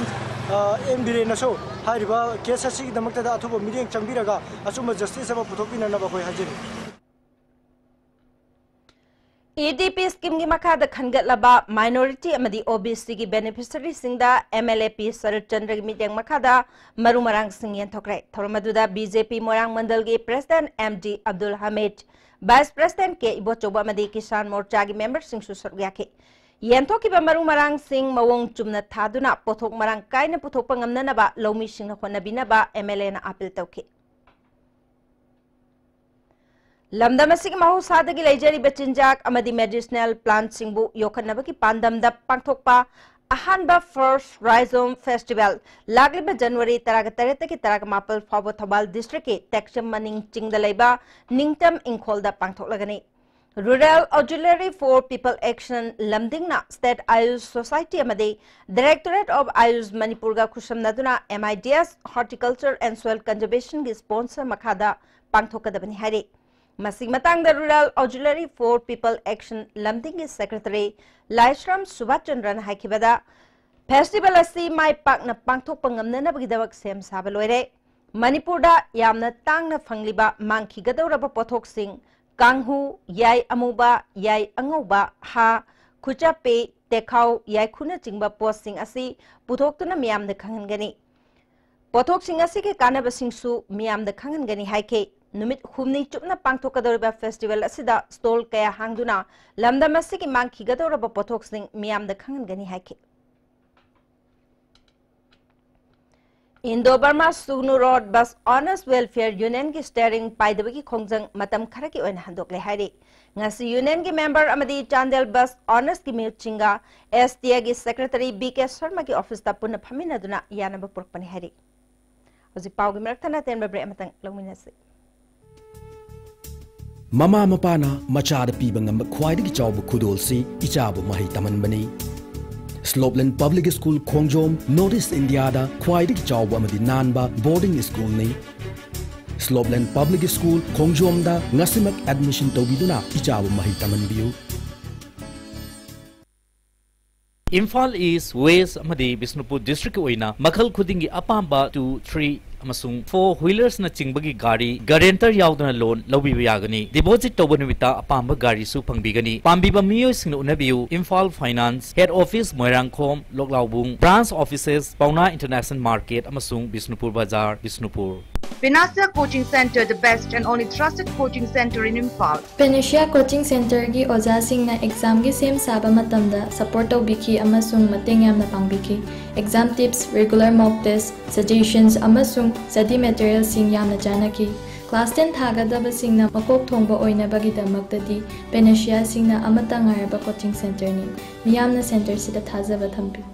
ꯑ, N ꯕꯤꯔꯦꯟꯅꯁꯨ ꯍꯥꯏꯔꯤꯕ case ꯑꯁꯤꯒꯤꯗꯃꯛꯇꯗ ꯑꯊꯨꯕ ꯃꯤꯠꯌꯦꯡ ꯆꯪꯕꯤꯔꯒ ꯑꯆꯨꯝꯕ justice ꯑꯃ ꯄꯨꯊꯣꯛꯄꯤꯅꯅꯕ ꯑꯩꯈꯣꯏ ꯍꯥꯏꯖꯔꯤ꯫ E D P scheme ꯒꯤ ꯃꯈꯥꯗ ꯈꯟꯒꯠꯂꯕ minority ꯑꯃꯗꯤ O B C ꯒꯤ beneficiary ꯁꯤꯡꯗ M L A P ꯁꯔꯠ ꯆꯟꯗ꯭ꯔꯒꯤ ꯃꯤꯠꯌꯦꯡ ꯃꯈꯥꯗ ꯃꯔꯨ ꯃꯔꯥꯡꯁꯤꯡ ꯌꯦꯟꯊꯣꯛꯈ꯭ꯔꯦ꯫ ꯊꯧꯔꯝ ꯑꯗꯨꯗ B J P ꯃꯣꯏꯔꯥꯡ ꯃꯟꯗꯜꯒꯤ President M D Abdul ꯍꯃꯤꯗ, Vice President K Ibochouba ꯑꯃꯗꯤ ꯀꯤꯁꯥꯟ ꯃꯣꯔꯆꯥꯒꯤ member ꯁꯤꯡꯁꯨ ꯁꯔꯨꯛ ꯌꯥꯈꯤ꯫ ꯌꯦꯟꯊꯣꯛꯈꯤꯕ ꯃꯔꯨ ꯃꯔꯥꯡꯁꯤꯡ ꯃꯑꯣꯡ ꯆꯨꯝꯅ ꯊꯥꯗꯨꯅ ꯄꯣꯠꯊꯣꯛ ꯃꯔꯥꯡ ꯀꯥꯏꯅ ꯄꯨꯊꯣꯛꯄ ꯉꯝꯅꯅꯕ ꯂꯧꯃꯤꯁꯤꯡꯅ ꯍꯣꯠꯅꯕꯤꯅꯕ M L A ꯅ appeal ꯇꯧꯈꯤ꯫ ꯂꯝꯗꯝ ꯑꯁꯤꯒꯤ ꯃꯍꯧꯁꯥꯗꯒꯤ ꯂꯩꯖꯔꯤꯕ ꯆꯤꯟꯖꯥꯛ ꯑꯃꯗꯤ medicinal plant ꯁꯤꯡꯕꯨ ꯌꯣꯛꯈꯠꯅꯕꯒꯤ ꯄꯥꯟꯗꯝꯗ ꯄꯥꯡꯊꯣꯛꯄ ꯑꯍꯥꯟꯕ First Rhizome Festival ꯂꯥꯛꯂꯤꯕ January ꯇꯔꯥꯒ ꯇꯔꯦꯠꯇꯒꯤ ꯇꯔꯥꯒ ꯃꯥꯄꯜ ꯐꯥꯎꯕ ꯊꯧꯕꯥꯜ district ꯀꯤ ꯇꯦꯛꯆꯝ ꯃꯅꯤꯡ ꯆꯤꯡꯗ ꯂꯩꯕ ꯅꯤꯡꯇꯝ ꯏꯪꯈꯣꯜꯗ ꯄꯥꯡꯊꯣꯛꯂꯒꯅꯤ꯫ Rural Auxiliary for People Action ꯂꯝꯗꯤꯡꯅ State Ayush Society ꯑꯃꯗꯤ Directorate of Ayush ꯃꯅꯤꯄꯨꯔꯒ ꯈꯨꯠꯁꯝꯅꯗꯨꯅ M I D S Horticulture and Soil Conservation ꯒꯤ sponsor ꯃꯈꯥꯗ ꯄꯥꯡꯊꯣꯛꯀꯗꯕꯅꯤ ꯍꯥꯏꯔꯤ꯫ ꯃꯁꯤꯒꯤ ꯃꯇꯥꯡꯗ Rural Auxiliary for People Action ꯂꯝꯗꯤꯡꯒꯤ Secretary ꯂꯥꯏꯁ꯭ꯔꯝ ꯁꯨꯕꯥꯁ ꯆꯟꯗ꯭ꯔꯅ ꯍꯥꯏꯈꯤꯕꯗ, ꯐꯦꯁꯇꯤꯚꯦꯜ ꯑꯁꯤ ꯃꯥꯏ ꯄꯥꯛꯅ ꯄꯥꯡꯊꯣꯛꯄ ꯉꯝꯅꯅꯕꯒꯤꯗꯃꯛ ꯁꯦꯝ ꯁꯥꯕ ꯂꯣꯏꯔꯦ꯫ ꯃꯅꯤꯄꯨꯔꯗ ꯌꯥꯝꯅ ꯇꯥꯡꯅ ꯐꯪꯂꯤꯕ ꯃꯥꯡꯈꯤꯒꯗꯧꯔꯕ ꯄꯣꯠꯊꯣꯛꯁꯤꯡ, ꯀꯥꯡꯍꯨ, ꯌꯥꯏ ꯑꯃꯨꯕ, ꯌꯥꯏ ꯑꯉꯧꯕ, ꯍꯥ, ꯈꯨꯆꯞꯄꯤ, ꯇꯦꯈꯥꯎ, ꯌꯥꯏꯈꯨꯅꯆꯤꯡꯕ ꯄꯣꯠꯁꯤꯡ ꯑꯁꯤ ꯄꯨꯊꯣꯛꯇꯨꯅ ꯃꯤꯌꯥꯝꯗ ꯈꯪꯍꯟꯒꯅꯤ꯫ ꯄꯣꯠꯊꯣꯛꯁꯤꯡ ꯑꯁꯤꯒꯤ ꯀꯥꯟꯅꯕꯁꯤꯡꯁꯨ ꯃꯤꯌꯥꯝꯗ ꯈꯪꯍꯟꯒꯅꯤ ꯍꯥꯏꯈꯤ꯫ ꯅꯨꯃꯤꯠ ꯍꯨꯝꯅꯤ ꯆꯨꯞꯅ ꯄꯥꯡꯊꯣꯛꯀꯗꯧꯔꯤꯕ ꯐꯦꯁꯇꯤꯚꯦꯜ ꯑꯁꯤꯗ ꯁ꯭ꯇꯣꯜ ꯀꯌꯥ ꯍꯥꯡꯗꯨꯅ ꯂꯝꯗꯝ ꯑꯁꯤꯒꯤ ꯃꯥꯡꯈꯤꯒꯗꯧꯔꯕ ꯄꯣꯠꯊꯣꯛꯁꯤꯡ ꯃꯤꯌꯥꯝꯗ ꯈꯪꯍꯟꯒꯅꯤ ꯍꯥꯏꯈꯤ꯫ ꯏꯟꯗꯣ ꯕꯔꯃꯥ ꯁꯨꯒꯅꯨ ꯔꯣꯗ ꯕꯁ ꯑꯣꯅꯔꯁ ꯋꯦꯜꯐꯤꯌꯔ ꯌꯨꯅꯤꯌꯟꯒꯤ ꯁ꯭ꯇꯤꯌꯔꯤꯡ ꯄꯥꯏꯗꯕꯒꯤ ꯈꯣꯡꯖꯪ ꯃꯇꯝ ꯈꯔꯒꯤ ꯑꯣꯏꯅ ꯍꯟꯗꯣꯛꯂꯦ ꯍꯥꯏꯔꯤ꯫ ꯉꯁꯤ ꯌꯨꯅꯤꯌꯟꯒꯤ ꯃꯦꯝꯕꯔ ꯑꯃꯗꯤ ꯆꯥꯟꯗꯦꯜ ꯕꯁ ꯑꯣꯅꯔꯁꯀꯤ ꯃꯤꯍꯨꯠꯁꯤꯡꯒ ꯑꯦꯁ ꯇꯤ ꯑꯦꯒꯤ ꯁꯦꯀ꯭ꯔꯦꯇꯔꯤ ꯕꯤ ꯀꯦ ꯁꯔꯃꯒꯤ ꯑꯣꯐꯤꯁꯇ ꯄꯨꯟꯅ ꯐꯝꯃꯤꯟꯅꯗꯨꯅ ꯌꯥꯅꯕ ꯄꯨꯔꯛꯄꯅꯤ ꯍꯥꯏꯔꯤ꯫ ꯍꯧꯖꯤꯛ ꯄꯥꯎꯒꯤ ꯃꯔꯛꯊꯠꯅ ꯑꯇꯦꯟꯕ ꯕ꯭ꯔꯦꯛ ꯑꯃꯇꯪ ꯂꯧꯃꯤꯟꯅꯁꯤ꯫ ꯃꯃꯥ ꯃꯄꯥꯅ ꯃꯆꯥꯗ ꯄꯤꯕ ꯉꯝꯕ ꯈ꯭ꯋꯥꯏꯗꯒꯤ ꯆꯥꯎꯕ ꯈꯨꯗꯣꯜꯁꯤ ꯏꯆꯥꯕꯨ ꯃꯍꯩ ꯇꯝꯍꯟꯕꯅꯤ꯫ ꯁ꯭ꯂꯣꯞꯂꯦꯟ ꯄꯕ꯭ꯂꯤꯛ ꯁ꯭ꯀꯨꯜ ꯈꯣꯡꯖꯣꯝ ꯅꯣꯔꯠ ꯏꯁ ꯏꯟꯗꯤꯌꯥꯗ ꯈ꯭ꯋꯥꯏꯗꯒꯤ ꯆꯥꯎꯕ ꯑꯃꯗꯤ ꯅꯥꯟꯕ ꯕꯣꯔꯗꯤꯡ ꯁ꯭ꯀꯨꯜꯅꯤ꯫ ꯁ꯭ꯂꯣꯞꯂꯦꯟ ꯄꯕ꯭ꯂꯤꯛ ꯁ꯭ꯀꯨꯜ ꯈꯣꯡꯖꯣꯝꯗ ꯉꯁꯤꯃꯛ ꯑꯦꯗꯃꯤꯁꯟ ꯇꯧꯕꯤꯗꯨꯅ ꯏꯆꯥꯕꯨ ꯃꯍꯩ ꯇꯝꯍꯟꯕꯤꯌꯨ꯫ ꯏꯝꯐꯥꯜ ꯏꯁ꯭ꯠ, ꯋꯦꯁ꯭ꯠ ꯑꯃꯗꯤ ꯕꯤꯁꯅꯨꯄꯨꯔ ꯗꯤꯁꯇ꯭ꯔꯤꯛꯀꯤ ꯑꯣꯏꯅ ꯃꯈꯜ ꯈꯨꯗꯤꯡꯒꯤ ꯑꯄꯥꯝꯕ two, three ꯑꯃꯁꯨꯡ four wheelersꯅ ꯆꯤꯡꯕꯒꯤ ꯒꯥꯔꯤ ꯒꯥꯔꯦꯟꯇꯔ ꯌꯥꯎꯗꯅ ꯂꯣꯟ ꯂꯧꯕꯤꯕ ꯌꯥꯒꯅꯤ꯫ ꯗꯤꯄꯣꯖꯤꯠ ꯇꯧꯕ ꯅꯨꯃꯤꯠꯇ ꯑꯄꯥꯝꯕ ꯒꯥꯔꯤꯁꯨ ꯐꯪꯕꯤꯒꯅꯤ꯫ ꯄꯥꯝꯕꯤꯕ ꯃꯤꯑꯣꯏꯁꯤꯡꯅ ꯎꯅꯕꯤꯌꯨ, Imphal finance, head office Moirangkhom, Loklaobung, branch offices, ꯄꯥꯎꯅꯥ ꯏꯟꯇꯔꯅꯦꯁꯅꯦꯜ ꯃꯥꯔꯀꯦꯠ ꯑꯃꯁꯨꯡ ꯕꯤꯁꯅꯨꯄꯨꯔ ꯕꯖꯥꯔ, Bishnupur. Panacea Coaching Centre, the best and only trusted coaching centre in Imphal. Panacea Coaching Centreꯒꯤ ꯑꯣꯖꯥꯁꯤꯡꯅ ꯑꯦꯛꯖꯥꯝꯒꯤ ꯁꯦꯝ ꯁꯥꯕ ꯃꯇꯝꯗ ꯁꯄꯣꯔꯠ ꯇꯧꯕꯤꯈꯤ ꯑꯃꯁꯨꯡ ꯃꯇꯦꯡ ꯌꯥꯝꯅ ꯄꯥꯡꯕꯤꯈꯤ꯫ ꯑꯦꯛꯖꯥꯝ ꯇꯤꯞꯁ, ꯔꯤꯒꯨꯂꯔ ꯃꯣꯛ ꯇꯦꯁ꯭ꯠ, ꯁꯖꯦꯁꯟꯁ ꯑꯃꯁꯨꯡ ꯁ꯭ꯇꯗꯤ ꯃꯦꯇꯔꯤꯌꯦꯜꯁꯤꯡ ꯌꯥꯝꯅ ꯆꯥꯟꯅꯈꯤ꯫ ꯀ꯭ꯂꯥꯁ ꯇꯦꯟ ꯊꯥꯒꯗꯕꯁꯤꯡꯅ ꯃꯀꯣꯛ ꯊꯣꯡꯕ ꯑꯣꯏꯅꯕꯒꯤꯗꯃꯛꯇꯗꯤ Panaceaꯁꯤꯡꯅ ꯑꯃꯠꯇ ꯉꯥꯏꯔꯕ ꯀꯣꯆꯤꯡ ꯁꯦꯟꯇꯔꯅꯤ꯫ ꯃꯤꯌꯥꯝꯅ ꯁꯦꯟꯇꯔꯁꯤꯗ ꯊꯥꯖꯕ ꯊꯝꯕꯤꯌꯨ꯫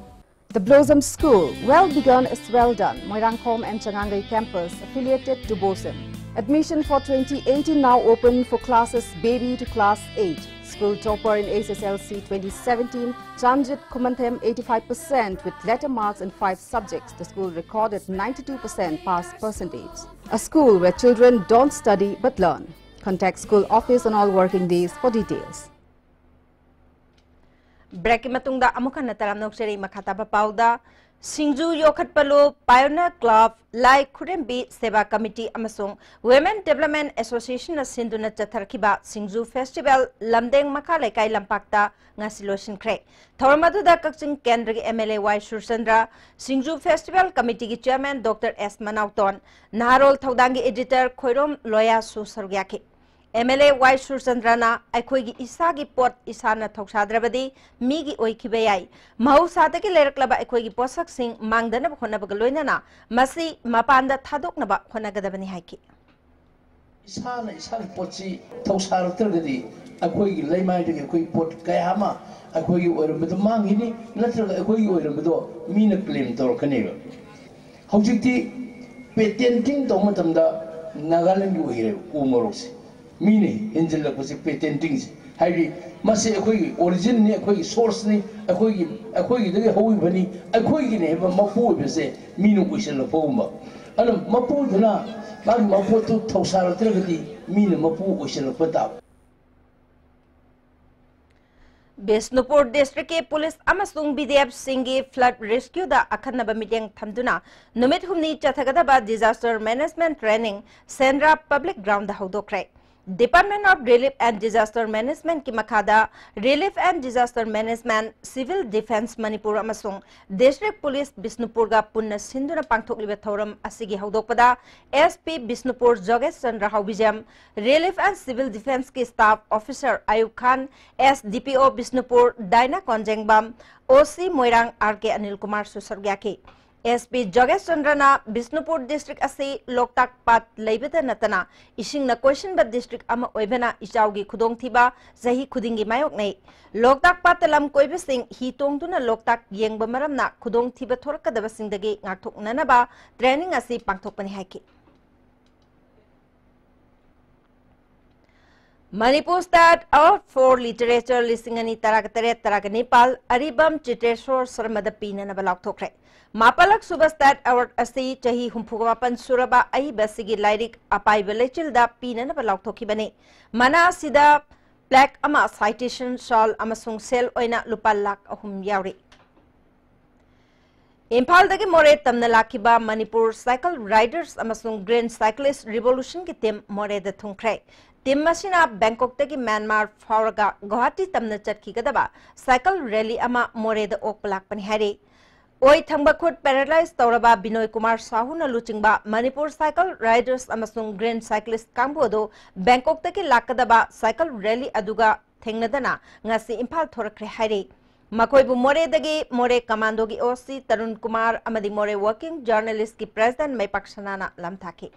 The Blossom School, well begun is well done. Moirangkhom and Changangei campus, affiliated to BOSEM. Admission for twenty eighteen now open for classes baby to class eight. School topper in H S L C twenty seventeen, Chanjit Khumanthem, eighty-five percent with letter marks in five subjects. The school recorded ninety-two percent pass percentage. A school where children don't study but learn. Contact school office on all working days for details. Break ꯀꯤ ꯃꯇꯨꯡꯗ ꯑꯃꯨꯛ ꯍꯟꯅ ꯇꯔꯥꯝꯅ ꯑꯣꯛꯆꯔꯤ꯫ ꯃꯈꯥ ꯇꯥꯕ ꯄꯥꯎꯗ, ꯁꯤꯡꯖꯨ ꯌꯣꯛꯈꯠꯄ ꯂꯨꯞ, Pioneer Club, ꯂꯥꯏ ꯈꯨꯔꯦꯝꯕꯤ ꯁꯦꯕꯥ ꯀꯃꯤꯇꯤ ꯑꯃꯁꯨꯡ Women Development Association ꯅ ꯁꯤꯟꯗꯨꯅ ꯆꯠꯊꯔꯛꯈꯤꯕ ꯁꯤꯡꯖꯨ festival ꯂꯝꯗꯦꯡ ꯃꯈꯥ ꯂꯩꯀꯥꯏ ꯂꯝꯄꯥꯛꯇ ꯉꯁꯤ ꯂꯣꯏꯁꯤꯟꯈ꯭ꯔꯦ꯫ ꯊꯧꯔꯝ ꯑꯗꯨꯗ ꯀꯛꯆꯤꯡ ꯀꯦꯟꯗ꯭ꯔꯒꯤ M L A Y Surchandra, Singju festival committee ꯒꯤ chairman Doctor S ꯃꯅꯥꯎꯇꯣꯟ, ꯅꯍꯥꯔꯣꯜ ꯊꯧꯗꯥꯡꯒꯤ editor ꯈꯣꯏꯔꯣꯝ ꯂꯣꯌꯥꯁꯨ ꯁꯔꯨꯛ ꯌꯥꯈꯤ꯫ M L A ꯋꯥꯏ ꯁꯨꯔꯆꯟꯗ꯭ꯔꯅ, "ꯑꯩꯈꯣꯏꯒꯤ ꯏꯁꯥꯒꯤ ꯄꯣꯠ ꯏꯁꯥꯅ ꯊꯧꯁꯥꯗ꯭ꯔꯕꯗꯤ ꯃꯤꯒꯤ ꯑꯣꯏꯈꯤꯕ ꯌꯥꯏ꯫ ꯃꯍꯧꯁꯥꯗꯒꯤ ꯂꯩꯔꯛꯂꯕ ꯑꯩꯈꯣꯏꯒꯤ ꯄꯣꯠꯁꯛꯁꯤꯡ ꯃꯥꯡꯗꯅꯕ ꯍꯣꯠꯅꯕꯒ ꯂꯣꯏꯅꯅ ꯃꯁꯤ ꯃꯄꯥꯟꯗ ꯊꯥꯗꯣꯛꯅꯕ ꯍꯣꯠꯅꯒꯗꯕꯅꯤ" ꯍꯥꯏꯈꯤ꯫ ꯏꯁꯥꯅ ꯏꯁꯥꯒꯤ ꯄꯣꯠꯁꯤ ꯊꯧꯁꯥꯔꯛꯇ꯭ꯔꯒꯗꯤ ꯑꯩꯈꯣꯏꯒꯤ ꯂꯩꯃꯥꯏꯗꯒꯤ ꯑꯩꯈꯣꯏꯒꯤ ꯄꯣꯠ ꯀꯌꯥ ꯑꯃ ꯑꯩꯈꯣꯏꯒꯤ ꯑꯣꯏꯔꯝꯕꯗꯣ ꯃꯥꯡꯈꯤꯅꯤ, ꯅꯠꯇ꯭ꯔꯒ ꯑꯩꯈꯣꯏꯒꯤ ꯑꯣꯏꯔꯝꯕꯗꯣ ꯃꯤꯅ claim ꯇꯧꯔꯛꯀꯅꯦꯕ꯫ ꯍꯧꯖꯤꯛꯇꯤ patenting ꯇꯧꯕ ꯃꯇꯝꯗ ꯅꯥꯒꯥꯂꯦꯟꯒꯤ ꯑꯣꯏꯈ꯭ꯔꯦꯕ ꯎ ꯃꯣꯔꯣꯛꯁꯦ꯫ ꯃꯤꯅ ꯍꯦꯟꯖꯤꯜꯂꯛꯄꯁꯦ patenting ꯁꯦ꯫ ꯍꯥꯏꯗꯤ ꯃꯁꯤ ꯑꯩꯈꯣꯏꯒꯤ origin ꯅꯤ, ꯑꯩꯈꯣꯏꯒꯤ source ꯅꯤ, ꯑꯩꯈꯣꯏꯒꯤ, ꯑꯩꯈꯣꯏꯒꯤꯗꯒꯤ ꯍꯧꯈꯤꯕꯅꯤ, ꯑꯩꯈꯣꯏꯒꯤꯅꯦ ꯍꯥꯏꯕ ꯃꯄꯨ ꯑꯣꯏꯕꯁꯦ ꯃꯤꯅ ꯎꯏꯁꯤꯜꯂꯛꯄꯒꯨꯝꯕ꯫ ꯑꯗꯨꯅ ꯃꯄꯨꯗꯨꯅ ꯃꯥꯒꯤ ꯃꯄꯣꯠꯇꯨ ꯊꯧꯁꯥꯔꯛꯇ꯭ꯔꯒꯗꯤ ꯃꯤꯅ ꯃꯄꯨ ꯑꯣꯏꯁꯤꯜꯂꯛꯄ ꯇꯥꯕ꯫ ꯕꯤꯁꯅꯨꯄꯨꯔ district ꯀꯤ police ꯑꯃꯁꯨꯡ B D F ꯁꯤꯡꯒꯤ flood rescue ꯗ ꯑꯈꯟꯅꯕ ꯃꯤꯠꯌꯦꯡ ꯊꯝꯗꯨꯅ ꯅꯨꯃꯤꯠ ꯍꯨꯝꯅꯤ ꯆꯠꯊꯒꯗꯕ disaster management training Sendra public ground the ꯍꯧꯗꯣꯛꯈ꯭ꯔꯦ꯫ Department of Relief and Disaster Management ꯀꯤ ꯃꯈꯥꯗ Relief and Disaster Management, Civil Defence Manipur ꯑꯃꯁꯨꯡ District Police ꯕꯤꯁꯅꯨꯄꯨꯔꯒ ꯄꯨꯟꯅ ꯁꯤꯟꯗꯨꯅ ꯄꯥꯡꯊꯣꯛꯂꯤꯕ ꯊꯧꯔꯝ ꯑꯁꯤꯒꯤ ꯍꯧꯗꯣꯛꯄꯗ S P Bishnupur ꯖꯣꯒꯦꯁ Chandra ꯍꯥꯎꯕꯤꯖꯝ, Relief and Civil Defence ꯀꯤ staff officer ꯑꯌꯨꯕ ꯈꯥꯟ, S D P O Bishnupur ꯗꯥꯏꯅꯥ ꯀꯣꯟꯖꯦꯡꯕꯝ, O C ꯃꯣꯏꯔꯥꯡ R K Anil ꯀꯨꯃꯥꯔꯁꯨ ꯁꯔꯨꯛ ꯌꯥꯈꯤ꯫ S P ꯖꯣꯒꯦꯁ ꯆꯟꯗ꯭ꯔꯅ ꯕꯤꯁꯅꯨꯄꯨꯔ district ꯑꯁꯤ ꯂꯣꯛꯇꯥꯛ ꯄꯥꯠ ꯂꯩꯕꯗ ꯅꯠꯇꯅ ꯏꯁꯤꯡꯅ ꯀꯣꯏꯁꯤꯟꯕ district ꯑꯃ ꯑꯣꯏꯕꯅ ꯏꯆꯥꯎꯒꯤ ꯈꯨꯗꯣꯡꯊꯤꯕ ꯆꯍꯤ ꯈꯨꯗꯤꯡꯒꯤ ꯃꯥꯌꯣꯛꯅꯩ꯫ ꯂꯣꯛꯇꯥꯛ ꯄꯥꯠꯇ ꯂꯝ ꯀꯣꯏꯕꯁꯤꯡ ꯍꯤ ꯇꯣꯡꯗꯨꯅ ꯂꯣꯛꯇꯥꯛ ꯌꯦꯡꯕ ꯃꯔꯝꯅ ꯈꯨꯗꯣꯡꯊꯤꯕ ꯊꯣꯔꯛꯀꯗꯕꯁꯤꯡꯗꯒꯤ ꯉꯥꯛꯊꯣꯛꯅꯅꯕ training ꯑꯁꯤ ꯄꯥꯡꯊꯣꯛꯄꯅꯤ ꯍꯥꯏꯈꯤ꯫ Manipur State Award for Literature ꯂꯤꯁꯤꯡ ꯑꯅꯤ ꯇꯔꯥꯇꯔꯦꯠ ꯇꯔꯥꯅꯤꯄꯥꯜ ꯑꯔꯤꯕꯝ ꯆꯤꯇ꯭ꯔꯦꯁꯣꯔ ꯁꯔꯃꯗ ꯄꯤꯅꯅꯕ ꯂꯥꯎꯊꯣꯛꯈ꯭ꯔꯦ꯫ ꯃꯥꯄꯜꯂꯛ ꯁꯨꯕ State Award ꯑꯁꯤ ꯆꯍꯤ ꯍꯨꯝꯐꯨꯒ ꯃꯥꯄꯟ ꯁꯨꯔꯕ ꯑꯏꯕ ꯑꯁꯤꯒꯤ ꯂꯥꯏꯔꯤꯛ ꯑꯄꯥꯏꯕ ꯂꯩꯆꯤꯜꯗ ꯄꯤꯅꯅꯕ ꯂꯥꯎꯊꯣꯛꯈꯤꯕꯅꯤ꯫ ꯃꯅꯥ ꯑꯁꯤꯗ plaque ꯑꯃ, citation shawl ꯑꯃꯁꯨꯡ ꯁꯦꯜ ꯑꯣꯏꯅ ꯂꯨꯄꯥ ꯂꯥꯈ ꯑꯍꯨꯝ ꯌꯥꯎꯔꯤ꯫ ꯏꯝꯐꯥꯜꯗꯒꯤ ꯃꯣꯔꯦ ꯇꯝꯅ ꯂꯥꯛꯈꯤꯕ ꯃꯅꯤꯄꯨꯔ ꯁꯥꯏꯀꯜ ꯔꯥꯏꯗꯔꯁ ꯑꯃꯁꯨꯡ ꯒ꯭ꯔꯤꯟ ꯁꯥꯏꯀ꯭ꯂꯤꯁ ꯔꯤꯚꯣꯂꯨꯁꯟꯒꯤ ꯇꯤꯝ ꯃꯣꯔꯦꯗ ꯊꯨꯡꯈ꯭ꯔꯦ꯫ ꯇꯤꯝ ꯑꯁꯤꯅ ꯕꯦꯡꯀꯣꯛꯇꯒꯤ ꯃ꯭ꯌꯥꯟꯃꯥꯔ ꯐꯥꯎꯔꯒ ꯒꯨꯋꯥꯍꯥꯇꯤ ꯇꯝꯅ ꯆꯠꯈꯤꯒꯗꯕ ꯁꯥꯏꯀꯜ ꯔꯦꯂꯤ ꯑꯃ ꯃꯣꯔꯦꯗ ꯑꯣꯛꯄ ꯂꯥꯛꯄꯅꯤ ꯍꯥꯏꯔꯤ꯫ ꯑꯣꯏ ꯊꯪꯕ ꯈꯨꯠ ꯄꯦꯔꯥꯂꯥꯏꯖ ꯇꯧꯔꯕ ꯕꯤꯅꯣꯏ ꯀꯨꯃꯥꯔ ꯁꯥꯍꯨꯅ ꯂꯨꯆꯤꯡꯕ ꯃꯅꯤꯄꯨꯔ ꯁꯥꯏꯀꯜ ꯔꯥꯏꯗꯔꯁ ꯑꯃꯁꯨꯡ ꯒ꯭ꯔꯤꯟ ꯁꯥꯏꯀ꯭ꯂꯤꯁ ꯀꯥꯡꯕꯨ ꯑꯗꯨ ꯕꯦꯡꯀꯣꯛꯇꯒꯤ ꯂꯥꯛꯀꯗꯕ ꯁꯥꯏꯀꯜ ꯔꯦꯂꯤ ꯑꯗꯨꯒ ꯊꯦꯡꯅꯗꯅ ꯉꯁꯤ ꯏꯝꯐꯥꯜ ꯊꯣꯔꯛꯈ꯭ꯔꯦ ꯍꯥꯏꯔꯤ꯫ ꯃꯈꯣꯏꯕꯨ ꯃꯣꯔꯦꯗꯒꯤ ꯃꯣꯔꯦ ꯀꯃꯥꯟꯗꯣꯒꯤ ꯑꯣ ꯁꯤ ꯇꯔꯨꯟ ꯀꯨꯃꯥꯔ ꯑꯃꯗꯤ ꯃꯣꯔꯦ ꯋꯥꯔꯀꯤꯡ ꯖꯔꯅꯦꯂꯤꯁꯀꯤ ꯄ꯭ꯔꯦꯁꯤꯗꯦꯟ ꯃꯩꯄꯥꯛ ꯁꯅꯥꯅ ꯂꯝꯊꯥꯈꯤ꯫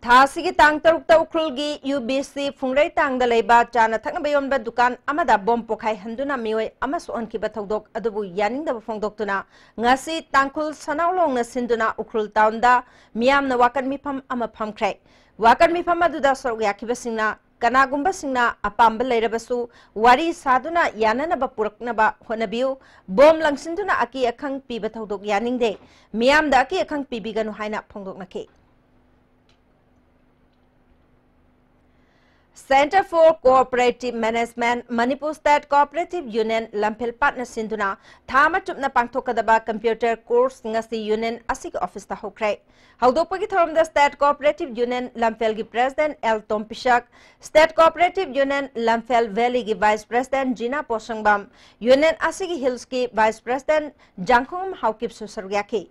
ꯊꯥ ꯑꯁꯤꯒꯤ ꯇꯥꯡ ꯇꯔꯨꯛꯇ ꯎꯈ꯭ꯔꯨꯜꯒꯤ ꯌꯨ ꯕꯤ ꯁꯤ ꯐꯨꯡꯔꯩꯇꯥꯡꯗ ꯂꯩꯕ ꯆꯥꯅ ꯊꯛꯅꯕ ꯌꯣꯟꯕ ꯗꯨꯀꯥꯟ ꯑꯃꯗ ꯕꯣꯝ ꯄꯣꯈꯥꯏꯍꯟꯗꯨꯅ ꯃꯤꯑꯣꯏ ꯑꯃ ꯁꯣꯛꯍꯟꯈꯤꯕ ꯊꯧꯗꯣꯛ ꯑꯗꯨꯕꯨ ꯌꯥꯅꯤꯡꯗꯕ ꯐꯣꯡꯗꯣꯛꯇꯨꯅ ꯉꯁꯤ ꯇꯥꯡꯈꯨꯜ ꯁꯅꯥꯎꯂꯣꯡꯅ ꯁꯤꯟꯗꯨꯅ ꯎꯈ꯭ꯔꯨꯜ ꯇꯥꯎꯟꯗ ꯃꯤꯌꯥꯝꯅ ꯋꯥꯀꯠ ꯃꯤꯐꯝ ꯑꯃ ꯐꯝꯈ꯭ꯔꯦ꯫ ꯋꯥꯀꯠ ꯃꯤꯐꯝ ꯑꯗꯨꯗ ꯁꯔꯨꯛ ꯌꯥꯈꯤꯕꯁꯤꯡꯅ ꯀꯅꯥꯒꯨꯝꯕꯁꯤꯡꯅ ꯑꯄꯥꯝꯕ ꯂꯩꯔꯕꯁꯨ ꯋꯥꯔꯤ ꯁꯥꯗꯨꯅ ꯌꯥꯅꯅꯕ ꯄꯨꯔꯛꯅꯕ ꯍꯣꯠꯅꯕꯤꯌꯨ꯫ ꯕꯣꯝ ꯂꯪꯁꯤꯟꯗꯨꯅ ꯑꯀꯤ ꯑꯈꯪ ꯄꯤꯕ ꯊꯧꯗꯣꯛ ꯌꯥꯅꯤꯡꯗꯦ꯫ ꯃꯤꯌꯥꯝꯗ ꯑꯀꯤ ꯑꯈꯪ ꯄꯤꯕꯤꯒꯅꯨ ꯍꯥꯏꯅ ꯐꯣꯡꯗꯣꯛꯅꯈꯤ꯫ Centre for Cooperative Management, Manipur State Cooperative Union ꯂꯝꯐꯦꯜ ꯄꯥꯠꯅ ꯁꯤꯟꯗꯨꯅ ꯊꯥ ꯑꯃ ꯆꯨꯞꯅ ꯄꯥꯡꯊꯣꯛꯀꯗꯕ computer course ꯉꯁꯤ ꯌꯨꯅꯤꯌꯟ ꯑꯁꯤꯒꯤ ꯑꯣꯐꯤꯁꯇ ꯍꯧꯈ꯭ꯔꯦ꯫ ꯍꯧꯗꯣꯛꯄꯒꯤ ꯊꯧꯔꯝꯗ State Cooperative Union ꯂꯝꯐꯦꯜꯒꯤ president L Tompishak, State Cooperative Union Lamphel ꯚꯦꯂꯤꯒꯤ vice president Jina Poshangbam, union ꯑꯁꯤꯒꯤ ꯍꯤꯜꯁꯀꯤ ꯚꯥꯏꯁ ꯄ꯭ꯔꯦꯁꯤꯗꯦꯟ ꯖꯥꯡꯈꯣꯡ ꯍꯥꯎꯀꯤꯞꯁꯨ ꯁꯔꯨꯛ ꯌꯥꯈꯤ꯫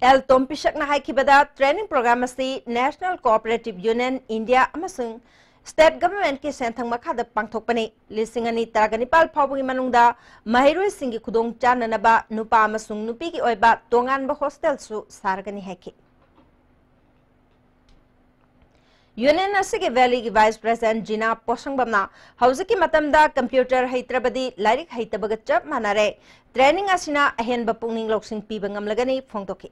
ꯑꯦꯜ ꯇꯣꯝꯄꯤꯁꯛꯅ ꯍꯥꯏꯈꯤꯕꯗ, training program ꯑꯁꯤ National Cooperative Union, India ꯑꯃꯁꯨꯡ state government ꯀꯤ ꯁꯦꯟꯊꯪ ꯃꯈꯥꯗ ꯄꯥꯡꯊꯣꯛꯄꯅꯤ꯫ ꯂꯤꯁꯤꯡ ꯑꯅꯤ ꯇꯔꯥꯅꯤꯄꯥꯜ ꯐꯥꯎꯕꯒꯤ ꯃꯅꯨꯡꯗ ꯃꯍꯩꯔꯣꯏꯁꯤꯡꯒꯤ ꯈꯨꯗꯣꯡ ꯆꯥꯅꯅꯕ ꯅꯨꯄꯥ ꯑꯃꯁꯨꯡ ꯅꯨꯄꯤꯒꯤ ꯑꯣꯏꯕ ꯇꯣꯉꯥꯟꯕ ꯍꯣꯁꯇꯦꯜꯁꯨ ꯁꯥꯔꯒꯅꯤ ꯍꯥꯏꯈꯤ꯫ ꯌꯨꯅꯤꯌꯟ ꯑꯁꯤꯒꯤ ꯚꯦꯂꯤꯒꯤ ꯚꯥꯏꯁ ꯄ꯭ꯔꯦꯁꯤꯗꯦꯟ ꯖꯤꯅꯥ ꯄꯣꯁꯪꯕꯝꯅ ꯍꯧꯖꯤꯛꯀꯤ ꯃꯇꯝꯗ computer ꯍꯩꯇ꯭ꯔꯕꯗꯤ ꯂꯥꯏꯔꯤꯛ ꯍꯩꯇꯕꯒ ꯆꯞ ꯃꯥꯟꯅꯔꯦ꯫ Training ꯑꯁꯤꯅ ꯑꯍꯦꯟꯕ ꯄꯨꯛꯅꯤꯡ ꯂꯧꯁꯤꯡ ꯄꯤꯕ ꯉꯝꯂꯒꯅꯤ ꯐꯣꯡꯗꯣꯛꯈꯤ꯫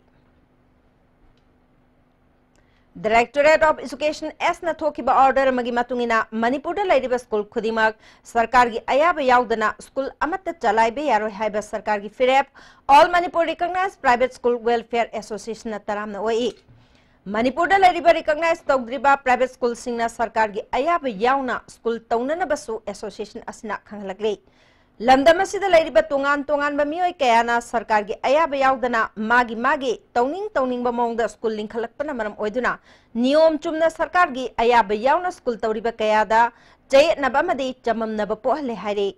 Directorate of Education S ꯅ ꯊꯣꯛꯈꯤꯕ order ꯑꯃꯒꯤ ꯃꯇꯨꯡ ꯏꯟꯅ ꯃꯅꯤꯄꯨꯔꯗ ꯂꯩꯔꯤꯕ ꯁ꯭ꯀꯨꯜ ꯈꯨꯗꯤꯡꯃꯛ ꯁꯔꯀꯥꯔꯒꯤ ꯑꯌꯥꯕ ꯌꯥꯎꯗꯅ ꯁ꯭ꯀꯨꯜ ꯑꯃꯠꯇ ꯆꯂꯥꯏꯕ ꯌꯥꯔꯣꯏ ꯍꯥꯏꯕ ꯁꯔꯀꯥꯔꯒꯤ ꯐꯤꯔꯦꯞ All Manipur Recognized Private School Welfare Association ꯅ ꯇꯔꯥꯝꯅ ꯑꯣꯛꯏ꯫ ꯃꯅꯤꯄꯨꯔꯗ ꯂꯩꯔꯤꯕ recognize ꯇꯧꯗ꯭ꯔꯤꯕ private schoolꯁꯤꯡꯅ ꯁꯔꯀꯥꯔꯒꯤ ꯑꯌꯥꯕ ꯌꯥꯎꯅ school ꯇꯧꯅꯅꯕꯁꯨ association ꯑꯁꯤꯅ ꯈꯪꯍꯜꯂꯛꯂꯤ꯫ ꯂꯝꯗꯝ ꯑꯁꯤꯗ ꯂꯩꯔꯤꯕ ꯇꯣꯉꯥꯟ ꯇꯣꯉꯥꯟꯕ ꯃꯤꯑꯣꯏ ꯀꯌꯥꯅ ꯁꯔꯀꯥꯔꯒꯤ ꯑꯌꯥꯕ ꯌꯥꯎꯗꯅ ꯃꯥꯒꯤ ꯃꯥꯒꯤ ꯇꯧꯅꯤꯡ ꯇꯧꯅꯤꯡꯕ ꯃꯑꯣꯡꯗ school ꯂꯤꯡꯈꯠꯂꯛꯄꯅ ꯃꯔꯝ ꯑꯣꯏꯗꯨꯅ ꯅꯤꯌꯣꯝ ꯆꯨꯝꯅ ꯁꯔꯀꯥꯔꯒꯤ ꯑꯌꯥꯕ ꯌꯥꯎꯅ school ꯇꯧꯔꯤꯕ ꯀꯌꯥꯗ ꯆꯌꯦꯠꯅꯕ ꯑꯃꯗꯤ ꯆꯃꯝꯅꯕ ꯄꯣꯛꯍꯜꯂꯦ ꯍꯥꯏꯔꯤ꯫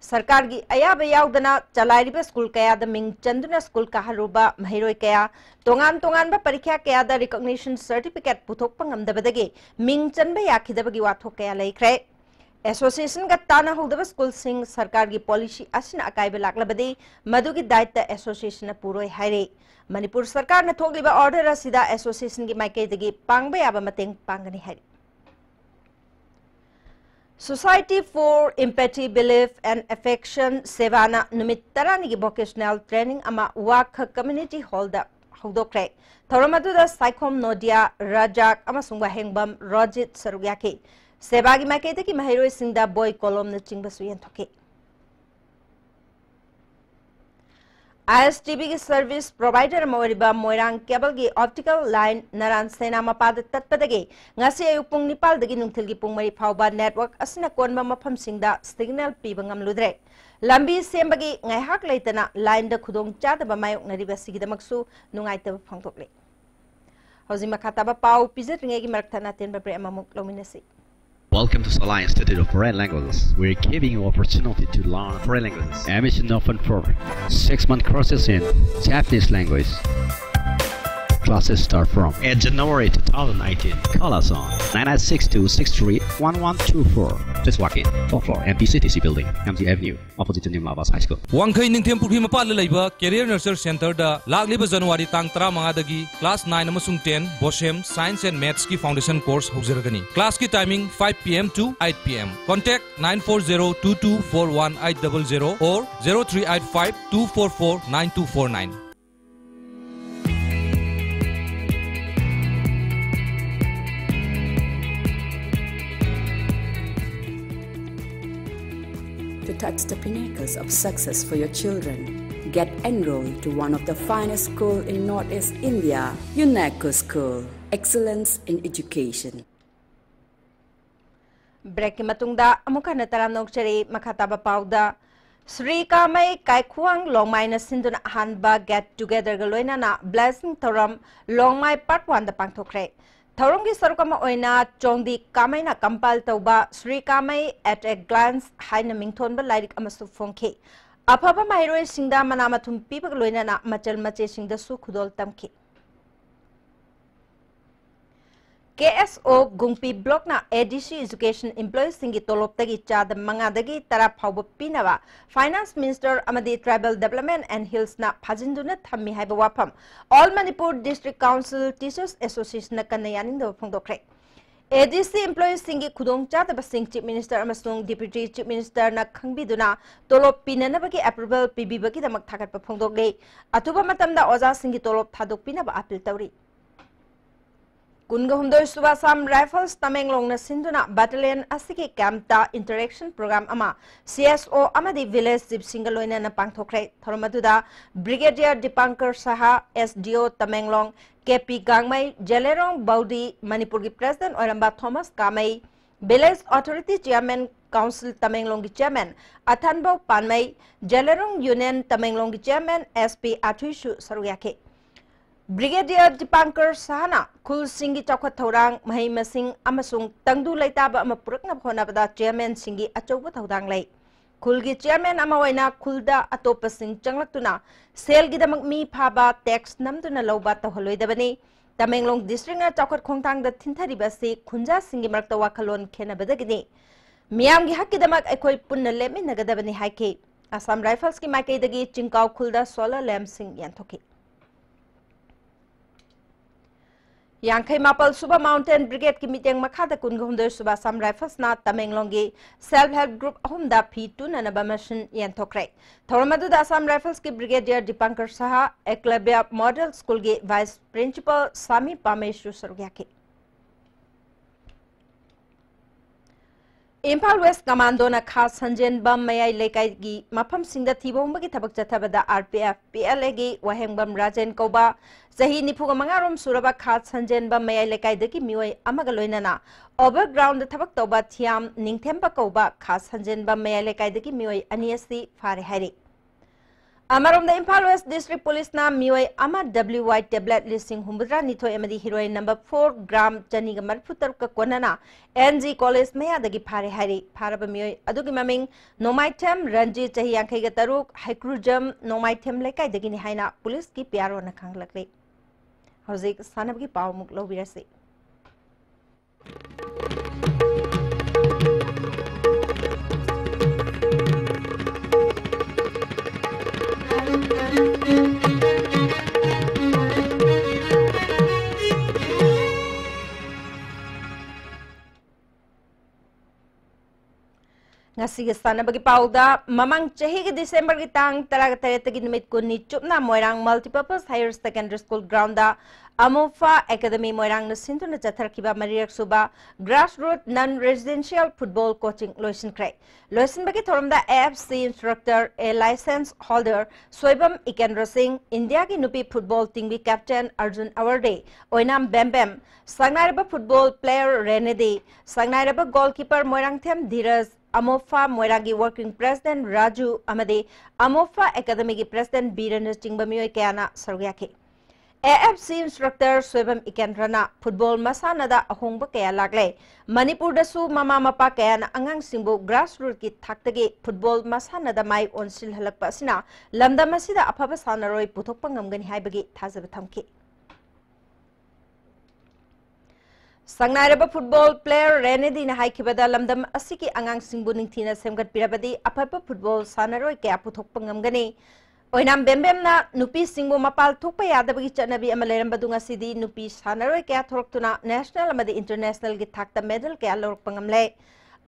ꯁꯔꯀꯥꯔꯒꯤ ꯑꯌꯥꯕ ꯌꯥꯎꯗꯅ ꯆꯂꯥꯏꯔꯤꯕ school ꯀꯌꯥꯗ ꯃꯤꯡ ꯆꯟꯗꯨꯅ school ꯀꯥꯍꯜꯂꯨꯕ ꯃꯍꯩꯔꯣꯏ ꯀꯌꯥ, ꯇꯣꯉꯥꯟ ꯇꯣꯉꯥꯟꯕ ꯄꯔꯤꯈ꯭ꯌꯥ ꯀꯌꯥꯗ recognition certificate ꯄꯨꯊꯣꯛꯄ ꯉꯝꯗꯕꯗꯒꯤ ꯃꯤꯡ ꯆꯟꯕ ꯌꯥꯈꯤꯗꯕꯒꯤ ꯋꯥꯊꯣꯛ ꯀꯌꯥ ꯂꯩꯈ꯭ꯔꯦ꯫ Associationꯒ ꯇꯥꯟꯅꯍꯧꯗꯕ schoolꯁꯤꯡ ꯁꯔꯀꯥꯔꯒꯤ policy ꯑꯁꯤꯅ ꯑꯀꯥꯏꯕ ꯂꯥꯛꯂꯕꯗꯤ ꯃꯗꯨꯒꯤ ꯗꯥꯏꯇ associationꯅ ꯄꯨꯔꯣꯏ ꯍꯥꯏꯔꯤ꯫ ꯃꯅꯤꯄꯨꯔ ꯁꯔꯀꯥꯔꯅ ꯊꯣꯛꯂꯤꯕ order ꯑꯁꯤꯗ associationꯒꯤ ꯃꯥꯏꯀꯩꯗꯒꯤ ꯄꯥꯡꯕ ꯌꯥꯕ ꯃꯇꯦꯡ ꯄꯥꯡꯒꯅꯤ ꯍꯥꯏꯔꯤ꯫ Society for Empathy, Belief and Affection, ꯁꯦꯕꯥꯅ ꯅꯨꯃꯤꯠ ꯇꯔꯥꯅꯤꯒꯤ vocational training ꯑꯃ ꯋꯥꯈ community hallꯗ ꯍꯧꯗꯣꯛꯈ꯭ꯔꯦ꯫ ꯊꯧꯔꯝ ꯑꯗꯨꯗ ꯁꯥꯏꯈꯣꯝ ꯅꯣꯗꯤꯌꯥ, ꯔꯖꯥꯛ ꯑꯃꯁꯨꯡ ꯋꯥꯍꯦꯡꯕꯝ ꯔꯣꯖꯤꯠ ꯁꯔꯨꯛ ꯌꯥꯈꯤ꯫ ꯁꯦꯕꯥꯒꯤ ꯃꯥꯏꯀꯩꯗꯒꯤ ꯃꯍꯩꯔꯣꯏꯁꯤꯡꯗ ꯕꯣꯏ ꯀꯣꯂꯣꯝꯅꯆꯤꯡꯕꯁꯨ ꯌꯦꯟꯊꯣꯛꯈꯤ꯫ ISTVꯒꯤ service provider ꯑꯃ ꯑꯣꯏꯔꯤꯕ ꯃꯣꯏꯔꯥꯡ cableꯒꯤ optical line ꯅꯔꯥꯟ ꯁꯦꯅꯥ ꯃꯄꯥꯗ ꯇꯠꯄꯗꯒꯤ ꯉꯁꯤ ꯑꯌꯨꯛ ꯄꯨꯡ ꯅꯤꯄꯥꯜꯗꯒꯤ ꯅꯨꯡꯊꯤꯜꯒꯤ ꯄꯨꯡ ꯃꯔꯤ ꯐꯥꯎꯕ network ꯑꯁꯤꯅ ꯀꯣꯟꯕ ꯃꯐꯝꯁꯤꯡꯗ signal ꯄꯤꯕ ꯉꯝꯂꯨꯗ꯭ꯔꯦ꯫ ꯂꯝꯕꯤ ꯁꯦꯝꯕꯒꯤ ꯉꯥꯏꯍꯥꯛ ꯂꯩꯇꯅ lineꯗ ꯈꯨꯗꯣꯡꯆꯥꯗꯕ ꯃꯥꯌꯣꯛꯅꯔꯤꯕꯁꯤꯒꯤꯗꯃꯛꯁꯨ ꯅꯨꯡꯉꯥꯏꯇꯕ ꯐꯣꯡꯗꯣꯛꯂꯤ꯫ ꯍꯧꯖꯤꯛ ꯃꯈꯥ ꯇꯥꯕ ꯄꯥꯎ ꯄꯤꯖꯗ꯭ꯔꯤꯉꯩꯒꯤ ꯃꯔꯛꯇ ꯑꯇꯦꯟꯕ break ꯑꯃꯃꯨꯛ ꯂꯧꯃꯤꯟꯅꯁꯤ꯫ Welcome to Salai Institute of Foreign Languages. We're giving you opportunity to learn foreign languages. Admission open for six-month courses in Japanese language. Classes start from eighth January two thousand nineteen. Call us on nine nine six two six three one one two four. Just walk in. Fourth floor, MPCTC building, MG Avenue, opposite to New Lavas High School. ꯋꯥꯡꯈꯩ ꯅꯤꯡꯊꯦꯝ ꯄꯨꯈ꯭ꯔꯤ ꯃꯄꯥꯟꯗ ꯂꯩꯕ Career Nurture Centreꯗ ꯂꯥꯛꯂꯤꯕ January ꯇꯥꯡ ꯇꯔꯥꯃꯉꯥꯗꯒꯤ class nine ꯑꯃꯁꯨꯡ ten, BOSHEM, Science and Mathsꯀꯤ foundation course ꯍꯧꯖꯔꯒꯅꯤ꯫ Classꯀꯤ timing five PM to eight PM. Contact nine four zero two two four one eight double zero or zero three eight five two four four nine two four nine. To touch the pinnacles of success for your children, Get enrolled to one of the finest school in Northeast India, UNESCO School. Excellence in education. Breakꯀꯤ ꯃꯇꯨꯡꯗ ꯑꯃꯨꯛ ꯍꯟꯅ ꯇꯔꯥꯝꯅ ꯑꯣꯛꯆꯔꯤ꯫ ꯃꯈꯥ ꯇꯥꯕ ꯄꯥꯎꯗ, ꯁ꯭ꯔꯤ ꯀꯥꯃꯩ ꯀꯥꯏꯈꯨꯋꯥꯡ ꯂꯣꯡꯃꯥꯏꯅ ꯁꯤꯟꯗꯨꯅ ꯑꯍꯥꯟꯕ Get Togetherꯒ ꯂꯣꯏꯅꯅ Blessing ꯊꯧꯔꯝ ꯂꯣꯡꯃꯥꯏ Part Oneꯗ ꯄꯥꯡꯊꯣꯛꯈ꯭ꯔꯦ꯫ ꯊꯧꯔꯝꯒꯤ ꯁꯔꯨꯛ ꯑꯃ ꯑꯣꯏꯅ ꯆꯣꯡꯗꯤ ꯀꯥꯃꯩꯅ compile ꯇꯧꯕ Sri Kamei at a Glance ꯍꯥꯏꯅ ꯃꯤꯡꯊꯣꯟꯕ ꯂꯥꯏꯔꯤꯛ ꯑꯃꯁꯨ ꯐꯣꯡꯈꯤ꯫ ꯑꯐꯕ ꯃꯍꯩꯔꯣꯏꯁꯤꯡꯗ ꯃꯅꯥ ꯃꯊꯨꯝ ꯄꯤꯕꯒ ꯂꯣꯏꯅꯅ ꯃꯆꯜ ꯃꯆꯦꯁꯤꯡꯗꯁꯨ ꯈꯨꯗꯣꯜ ꯇꯝꯈꯤ꯫ ꯀꯦ ꯑꯦꯁ ꯑꯣ ꯒꯨꯡꯄꯤ ꯕ꯭ꯂꯣꯛꯅ ꯑꯦ ꯗꯤ ꯁꯤ Education employeeꯁꯤꯡꯒꯤ ꯇꯣꯂꯣꯞꯇꯒꯤ ꯆꯥꯗ ꯃꯉꯥꯗꯒꯤ ꯇꯔꯥ ꯐꯥꯎꯕ ꯄꯤꯅꯕ Finance Minister ꯑꯃꯗꯤ Tribal Development and Hillsꯅ ꯐꯥꯖꯤꯟꯗꯨꯅ ꯊꯝꯃꯤ ꯍꯥꯏꯕ ꯋꯥꯐꯝ All Manipur District Council Teachers Associationꯅ ꯀꯟꯅ ꯌꯥꯅꯤꯡꯗꯕ ꯐꯣꯡꯗꯣꯛꯈ꯭ꯔꯦ꯫ ꯑꯦ ꯗꯤ ꯁꯤ employeeꯁꯤꯡꯒꯤ ꯈꯨꯗꯣꯡꯆꯥꯗꯕꯁꯤꯡ Chief Minister ꯑꯃꯁꯨꯡ Deputy Chief Ministerꯅ ꯈꯪꯕꯤꯗꯨꯅ ꯇꯣꯂꯣꯞ ꯄꯤꯅꯅꯕꯒꯤ approval ꯄꯤꯕꯤꯕꯒꯤꯗꯃꯛ ꯊꯥꯒꯠꯄ ꯐꯣꯡꯗꯣꯛꯂꯤ꯫ ꯑꯊꯨꯕ ꯃꯇꯝꯗ ꯑꯣꯖꯥꯁꯤꯡꯒꯤ ꯇꯣꯂꯣꯞ ꯊꯥꯗꯣꯛꯄꯤꯅꯕ appeal ꯇꯧꯔꯤ꯫ ꯀꯨꯟꯒ ꯍꯨꯝꯗꯣꯏ ꯁꯨꯕ Assam Rifles ꯇꯃꯦꯡꯂꯣꯡꯅ ꯁꯤꯟꯗꯨꯅ battalion ꯑꯁꯤꯒꯤ campꯇ interaction program ꯑꯃ C S O ꯑꯃꯗꯤ village chiefꯁꯤꯡꯒ ꯂꯣꯏꯅꯅ ꯄꯥꯡꯊꯣꯛꯈ꯭ꯔꯦ꯫ ꯊꯧꯔꯝ ꯑꯗꯨꯗ Brigadier Dipankar Saha, S D O Tamenglong, K P ꯒꯥꯡꯃꯩ, ꯖꯦꯂꯦꯔꯣꯡ ꯕꯧꯗꯤ, ꯃꯅꯤꯄꯨꯔꯒꯤ President ꯑꯣꯏꯔꯝꯕ Thomas ꯀꯥꯃꯩ, Village Authority Chairman Council ꯇꯃꯦꯡꯂꯣꯡꯒꯤ Chairman ꯑꯊꯟꯕꯧ ꯄꯥꯟꯃꯩ, ꯖꯦꯂꯦꯔꯣꯡ Union ꯇꯃꯦꯡꯂꯣꯡꯒꯤ Chairman S P ꯑꯊꯨꯏꯁꯨ ꯁꯔꯨꯛ ꯌꯥꯈꯤ꯫ Brigadier Dipankar Sahana ꯈꯨꯜꯁꯤꯡꯒꯤ ꯆꯥꯎꯈꯠ ꯊꯧꯔꯥꯡ, ꯃꯍꯩ ꯃꯁꯤꯡ ꯑꯃꯁꯨꯡ ꯇꯪꯗꯨ ꯂꯩꯇꯥꯕ ꯑꯃ ꯄꯨꯔꯛꯅꯕ ꯍꯣꯠꯅꯕꯗ chairmanꯁꯤꯡꯒꯤ ꯑꯆꯧꯕ ꯊꯧꯗꯥꯡ ꯂꯩ꯫ ꯈꯨꯜꯒꯤ chairman ꯑꯃ ꯑꯣꯏꯅ ꯈꯨꯜꯗ ꯑꯇꯣꯞꯄꯁꯤꯡ ꯆꯪꯂꯛꯇꯨꯅ ꯁꯦꯜꯒꯤꯗꯃꯛ ꯃꯤ ꯐꯥꯕ, tax ꯅꯝꯗꯨꯅ ꯂꯧꯕ ꯇꯧꯍꯜꯂꯣꯏꯗꯕꯅꯤ꯫ ꯇꯃꯦꯡꯂꯣꯡ districtꯅ ꯆꯥꯎꯈꯠ ꯈꯣꯡꯊꯥꯡꯗ ꯊꯤꯟꯊꯔꯤꯕ ꯑꯁꯤ ꯈꯨꯟꯖꯥꯁꯤꯡꯒꯤ ꯃꯔꯛꯇ ꯋꯥꯈꯜꯂꯣꯟ ꯈꯦꯠꯅꯕꯗꯒꯤꯅꯤ꯫ ꯃꯤꯌꯥꯝꯒꯤ ꯍꯛꯀꯤꯗꯃꯛ ꯑꯩꯈꯣꯏ ꯄꯨꯟꯅ ꯂꯦꯞꯃꯤꯟꯅꯒꯗꯕꯅꯤ ꯍꯥꯏꯈꯤ꯫ Assam Riflesꯀꯤ ꯃꯥꯏꯀꯩꯗꯒꯤ ꯆꯤꯡꯀꯥꯎ ꯈꯨꯜꯗ solar lampꯁꯤꯡ ꯌꯦꯟꯊꯣꯛꯈꯤ꯫ ꯌꯥꯡꯈꯩ ꯃꯥꯄꯜ ꯁꯨꯕ Mountain Brigadeꯀꯤ ꯃꯤꯠꯌꯦꯡ ꯃꯈꯥꯗ ꯀꯨꯟꯒ ꯍꯨꯝꯗꯣꯏ ꯁꯨꯕ Assam Riflesꯅ ꯇꯃꯦꯡꯂꯣꯡꯒꯤ self help group ꯑꯍꯨꯝꯗ ꯐꯤ ꯇꯨꯅꯅꯕ machine ꯌꯦꯟꯊꯣꯛꯈ꯭ꯔꯦ꯫ ꯊꯧꯔꯝ ꯑꯗꯨꯗ Assam Riflesꯀꯤ Brigadier Dipankar Saha, Eklavya Model Schoolꯒꯤ Vice Principal ꯁꯥꯃꯤ ꯄꯥꯃꯩꯁꯨ ꯁꯔꯨꯛ ꯌꯥꯈꯤ꯫ ꯏꯝꯐꯥꯜ ꯋꯦꯁ ꯀꯃꯥꯟꯗꯣꯅ ꯈꯥ ꯁꯟꯖꯦꯟꯕꯝ ꯃꯌꯥꯏ ꯂꯩꯀꯥꯏꯒꯤ ꯃꯐꯝꯁꯤꯡꯗ ꯊꯤꯕ ꯍꯨꯝꯕꯒꯤ ꯊꯕꯛ ꯆꯠꯊꯕꯗ R P F, P L ꯑꯦꯒꯤ ꯋꯥꯍꯦꯡꯕꯝ ꯔꯥꯖꯦꯟ ꯀꯧꯕ ꯆꯍꯤ ꯅꯤꯐꯨꯒ ꯃꯉꯥ ꯔꯣꯝ ꯁꯨꯔꯕ ꯈꯥ ꯁꯟꯖꯦꯟꯕꯝ ꯃꯌꯥꯏ ꯂꯩꯀꯥꯏꯗꯒꯤ ꯃꯤꯑꯣꯏ ꯑꯃꯒ ꯂꯣꯏꯅꯅ ꯑꯣꯚꯔꯒ꯭ꯔꯥꯎꯟꯗ ꯊꯕꯛ ꯇꯧꯕ ꯊꯤꯌꯥꯝ ꯅꯤꯡꯊꯦꯝꯕ ꯀꯧꯕ ꯈꯥ ꯁꯟꯖꯦꯟꯕꯝ ꯃꯌꯥꯏ ꯂꯩꯀꯥꯏꯗꯒꯤ ꯃꯤꯑꯣꯏ ꯑꯅꯤ ꯑꯁꯤ ꯐꯥꯔꯦ ꯍꯥꯏꯔꯤ꯫ ꯑꯃꯔꯣꯝꯗ ꯏꯝꯐꯥꯜ ꯋꯦꯁ ꯗꯤꯁꯇ꯭ꯔꯤꯛ ꯄꯨꯂꯤꯁꯅ ꯃꯤꯑꯣꯏ ꯑꯃ ꯗꯕ꯭ꯂꯤꯎ ꯋꯥꯏ ꯇꯦꯕ꯭ꯂꯦꯠ ꯂꯤꯁꯤꯡ ꯍꯨꯝꯐꯨꯇꯔꯥ ꯅꯤꯊꯣꯏ ꯑꯃꯗꯤ ꯍꯤꯔꯣꯏꯟ ꯅꯝꯕꯔ ꯐꯣꯔ ꯒ꯭ꯔꯥꯝ ꯆꯅꯤꯒ ꯃꯔꯤꯐꯨ ꯇꯔꯨꯛꯀ ꯀꯣꯟꯅꯅ ꯑꯦꯟ ꯖꯤ ꯀꯣꯂꯦꯖ ꯃꯌꯥꯗꯒꯤ ꯐꯥꯔꯦ ꯍꯥꯏꯔꯤ꯫ ꯐꯥꯔꯕ ꯃꯤꯑꯣꯏ ꯑꯗꯨꯒꯤ ꯃꯃꯤꯡ ꯅꯣꯡꯃꯥꯏꯊꯦꯝ ꯔꯟꯖꯤꯠ, ꯆꯍꯤ ꯌꯥꯡꯈꯩꯒ ꯇꯔꯨꯛ, ꯍꯩꯀ꯭ꯔꯨꯖꯝ ꯅꯣꯡꯃꯥꯏꯊꯦꯝ ꯂꯩꯀꯥꯏꯗꯒꯤꯅꯤ ꯍꯥꯏꯅ ꯄꯨꯂꯤꯁꯀꯤ ꯄꯤ ꯑꯥꯔ ꯑꯣꯅ ꯈꯪꯂꯛꯂꯤ꯫ ꯍꯧꯖꯤꯛ ꯁꯥꯟꯅꯕꯒꯤ ꯄꯥꯎ ꯑꯃꯨꯛ ꯂꯧꯕꯤꯔꯁꯤ꯫ ꯉꯁꯤꯒꯤ ꯁꯥꯟꯅꯕꯒꯤ ꯄꯥꯎꯗ, ꯃꯃꯥꯡ ꯆꯍꯤꯒꯤ ꯗꯤꯁꯦꯝꯕꯔꯒꯤ ꯇꯥꯡ ꯇꯔꯥꯒ ꯇꯔꯦꯠꯇꯒꯤ ꯅꯨꯃꯤꯠ ꯀꯨꯟꯅꯤ ꯆꯨꯞꯅ Moirang Multipurpose Higher Secondary School groundꯗ ꯑꯃꯣꯐꯥ ꯑꯦꯀꯥꯗꯃꯤ ꯃꯣꯏꯔꯥꯡꯅ ꯁꯤꯟꯗꯨꯅ ꯆꯠꯊꯔꯛꯈꯤꯕ ꯃꯔꯤꯔꯛ ꯁꯨꯕ Grassroot Non Residential Football Coaching ꯂꯣꯏꯁꯤꯟꯈ꯭ꯔꯦ꯫ ꯂꯣꯏꯁꯤꯟꯕꯒꯤ ꯊꯧꯔꯝꯗ A F C instructor, a license holder Soibam ꯏꯀꯦꯟꯗ꯭ꯔ ꯁꯤꯡ, ꯏꯟꯗꯤꯌꯥꯒꯤ ꯅꯨꯄꯤ ꯐꯨꯠꯕꯣꯜ teamꯒꯤ captain ꯑꯔꯖꯨꯟ ꯑꯋꯔꯗꯦ, ꯑꯣꯏꯅꯥꯝ ꯕꯦꯝꯕꯦꯝ, ꯁꯛꯅꯥꯏꯔꯕ ꯐꯨꯠꯕꯣꯜ player ꯔꯦꯅꯦꯗꯤ, ꯁꯛꯅꯥꯏꯔꯕ goalkeeper ꯃꯣꯏꯔꯥꯡꯊꯦꯝ ꯙꯤꯔꯖ, ꯑꯃꯣꯐꯥ ꯃꯣꯏꯔꯥꯡꯒꯤ working president ꯔꯥꯖꯨ ꯑꯃꯗꯤ ꯑꯃꯣꯐꯥ ꯑꯦꯀꯥꯗꯃꯤꯒꯤ president ꯕꯤꯔꯦꯟꯅꯆꯤꯡꯕ ꯃꯤꯑꯣꯏ ꯀꯌꯥꯅ ꯁꯔꯨꯛ ꯌꯥꯈꯤ꯫ A F C instructor Soibam ꯏꯀꯦꯟꯗ꯭ꯔꯅ ꯐꯨꯠꯕꯣꯜ ꯃꯁꯥꯟꯅꯗ ꯑꯍꯣꯡꯕ ꯀꯌꯥ ꯂꯥꯛꯂꯦ꯫ ꯃꯅꯤꯄꯨꯔꯗꯁꯨ ꯃꯃꯥ ꯃꯄꯥ ꯀꯌꯥꯅ ꯑꯉꯥꯡꯁꯤꯡꯕꯨ grassrootꯀꯤ ꯊꯥꯛꯇꯒꯤ ꯐꯨꯠꯕꯣꯜ ꯃꯁꯥꯟꯅꯗ ꯃꯥꯏ ꯑꯣꯟꯁꯤꯜꯍꯜꯂꯛꯄ ꯑꯁꯤꯅ ꯂꯝꯗꯝ ꯑꯁꯤꯗ ꯑꯐꯕ ꯁꯥꯟꯅꯔꯣꯏ ꯄꯨꯊꯣꯛꯄ ꯉꯝꯒꯅꯤ ꯍꯥꯏꯕꯒꯤ ꯊꯥꯖꯕ ꯊꯝꯈꯤ꯫ ꯁꯛꯅꯥꯏꯔꯕ ꯐꯨꯠꯕꯣꯜ player ꯔꯦꯅꯦꯗꯤꯅ ꯍꯥꯏꯈꯤꯕꯗ, ꯂꯝꯗꯝ ꯑꯁꯤꯒꯤ ꯑꯉꯥꯡꯁꯤꯡꯕꯨ ꯅꯤꯡꯊꯤꯅ ꯁꯦꯝꯒꯠꯄꯤꯔꯕꯗꯤ ꯑꯐꯕ ꯐꯨꯠꯕꯣꯜ ꯁꯥꯟꯅꯔꯣꯏ ꯀꯌꯥ ꯄꯨꯊꯣꯛꯄ ꯉꯝꯒꯅꯤ꯫ ꯑꯣꯏꯅꯥꯝ ꯕꯦꯝꯕꯦꯝꯅ ꯅꯨꯄꯤꯁꯤꯡꯕꯨ ꯃꯄꯥꯜ ꯊꯣꯛꯄ ꯌꯥꯗꯕꯒꯤ ꯆꯠꯅꯕꯤ ꯑꯃ ꯂꯩꯔꯝꯕꯗꯨ ꯉꯁꯤꯗꯤ ꯅꯨꯄꯤ ꯁꯥꯟꯅꯔꯣꯏ ꯀꯌꯥ ꯊꯣꯔꯛꯇꯨꯅ national ꯑꯃꯗꯤ internationalꯒꯤ ꯊꯥꯛꯇ medal ꯀꯌꯥ ꯂꯧꯔꯛꯄ ꯉꯝꯂꯦ꯫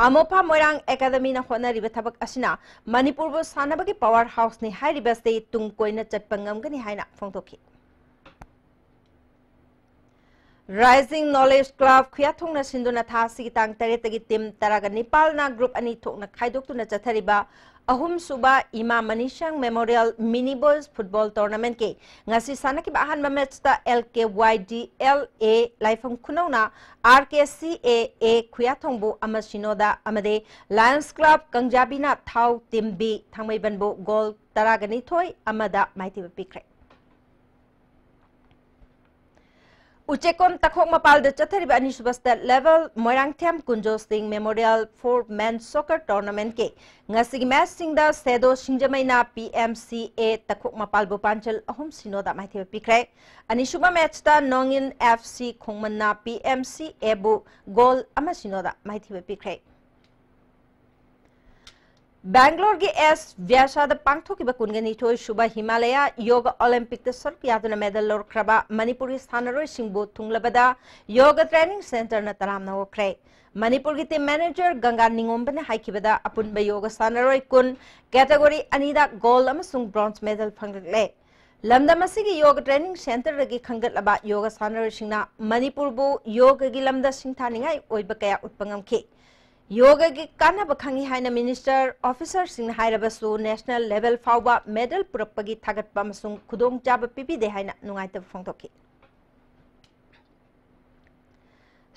ꯑꯃꯣꯐꯥ ꯃꯣꯏꯔꯥꯡ ꯑꯦꯀꯥꯗꯃꯤꯅ ꯍꯣꯠꯅꯔꯤꯕ ꯊꯕꯛ ꯑꯁꯤꯅ ꯃꯅꯤꯄꯨꯔꯕꯨ ꯁꯥꯟꯅꯕꯒꯤ power houseꯅꯤ ꯍꯥꯏꯔꯤꯕ ꯑꯁꯤ ꯇꯨꯡ ꯀꯣꯏꯅ ꯆꯠꯄ ꯉꯝꯒꯅꯤ ꯍꯥꯏꯅ ꯐꯣꯡꯗꯣꯛꯈꯤ꯫ Rising Knowledge Club ꯈꯨꯌꯥꯊꯣꯡꯅ ꯁꯤꯟꯗꯨꯅ ꯊꯥ ꯑꯁꯤꯒꯤ ꯇꯥꯡ ꯇꯔꯦꯠꯇꯒꯤ team ꯇꯔꯥꯒ ꯅꯤꯄꯥꯜꯅ group ꯑꯅꯤ ꯊꯣꯛꯅ ꯈꯥꯏꯗꯣꯛꯇꯨꯅ ꯆꯠꯊꯔꯤꯕ ꯑꯍꯨꯝꯁꯨꯕ ꯏꯃꯥ ꯃꯅꯤꯁꯥꯡ Memorial Mini Boys Football Tournamentꯀꯤ ꯉꯁꯤ ꯁꯥꯟꯅꯈꯤꯕ ꯑꯍꯥꯟꯕ matchꯇ L K Y D L A ꯂꯥꯏꯐꯝ ꯈꯨꯅꯧꯅ R K C A A ꯈꯨꯌꯥꯊꯣꯡꯕꯨ ꯑꯃ ꯁꯤꯅꯣꯗ ꯑꯃꯗꯤ Lions Club ꯀꯪꯖꯥꯕꯤꯅ ꯊꯥꯎ Team B ꯊꯥꯡꯃꯩꯕꯟꯕꯨ goal ꯇꯔꯥꯒ ꯅꯤꯊꯣꯏ ꯑꯃꯗ ꯃꯥꯏꯊꯤꯕ ꯄꯤꯈ꯭ꯔꯦ꯫ ꯎꯆꯦꯛꯀꯣꯟ ꯇꯈꯣꯛ ꯃꯄꯥꯜꯗ ꯆꯠꯊꯔꯤꯕ ꯑꯅꯤꯁꯨꯕ state level ꯃꯣꯏꯔꯥꯡꯊꯦꯝ ꯀꯨꯟꯖꯣ ꯁꯤꯡ Memorial Four Men Soccer Tournamentꯀꯤ ꯉꯁꯤꯒꯤ matchꯁꯤꯡꯗ ꯁꯦꯗꯣ ꯁꯤꯡꯖꯃꯩꯅ P M C A ꯇꯈꯣꯛ ꯃꯄꯥꯜꯕꯨ ꯄꯥꯟꯖꯜ ꯑꯍꯨꯝ ꯁꯤꯅꯣꯗ ꯃꯥꯏꯊꯤꯕ ꯄꯤꯈ꯭ꯔꯦ꯫ ꯑꯅꯤꯁꯨꯕ matchꯇ ꯅꯣꯡꯏꯟ F C ꯈꯣꯡꯃꯟꯅ P M C Aꯕꯨ goal ꯑꯃ ꯁꯤꯅꯣꯗ ꯃꯥꯏꯊꯤꯕ ꯄꯤꯈ꯭ꯔꯦ꯫ ꯕꯦꯡꯒ꯭ꯂꯣꯔꯒꯤ ꯑꯦꯁ ꯕ꯭ꯌꯥꯁꯥꯗ ꯄꯥꯡꯊꯣꯛꯈꯤꯕ ꯀꯨꯟꯒ ꯅꯤꯊꯣꯏ ꯁꯨꯕ ꯍꯤꯃꯥꯂꯌꯥ ꯌꯣꯒ ꯑꯣꯂꯤꯝꯄꯤꯛꯇ ꯁꯔꯨꯛ ꯌꯥꯗꯨꯅ medal ꯂꯧꯔꯛꯈ꯭ꯔꯕ ꯃꯅꯤꯄꯨꯔꯒꯤ ꯁꯥꯟꯅꯔꯣꯏꯁꯤꯡꯕꯨ ꯊꯨꯡꯂꯕꯗ ꯌꯣꯒ training centreꯅ ꯇꯔꯥꯝꯅ ꯑꯣꯛꯈ꯭ꯔꯦ꯫ ꯃꯅꯤꯄꯨꯔꯒꯤ team manager ꯒꯪꯒꯥ ꯅꯤꯉꯣꯝꯕꯅ ꯍꯥꯏꯈꯤꯕꯗ ꯑꯄꯨꯟꯕ ꯌꯣꯒ ꯁꯥꯟꯅꯔꯣꯏ ꯀꯨꯟ category ꯑꯅꯤꯗ gold ꯑꯃꯁꯨꯡ bronze medal ꯐꯪꯂꯛꯂꯦ꯫ ꯂꯝꯗꯝ ꯑꯁꯤꯒꯤ ꯌꯣꯒ training centreꯗꯒꯤ ꯈꯟꯒꯠꯂꯕ ꯌꯣꯒ ꯁꯥꯟꯅꯔꯣꯏꯁꯤꯡꯅ ꯃꯅꯤꯄꯨꯔꯕꯨ ꯌꯣꯒꯒꯤ ꯂꯝꯗ ꯁꯤꯡꯊꯥꯅꯤꯡꯉꯥꯏ ꯑꯣꯏꯕ ꯀꯌꯥ ꯎꯠꯄ ꯉꯝꯈꯤ꯫ ꯌꯣꯒꯒꯤ ꯀꯥꯟꯅꯕ ꯈꯪꯏ ꯍꯥꯏꯅ minister, officerꯁꯤꯡꯅ ꯍꯥꯏꯔꯕꯁꯨ national level ꯐꯥꯎꯕ medal ꯄꯨꯔꯛꯄꯒꯤ ꯊꯥꯒꯠꯄ ꯑꯃꯁꯨꯡ ꯈꯨꯗꯣꯡꯆꯥꯕ ꯄꯤꯕꯤꯗꯦ ꯍꯥꯏꯅ ꯅꯨꯡꯉꯥꯏꯇꯕ ꯐꯣꯡꯗꯣꯛꯈꯤ꯫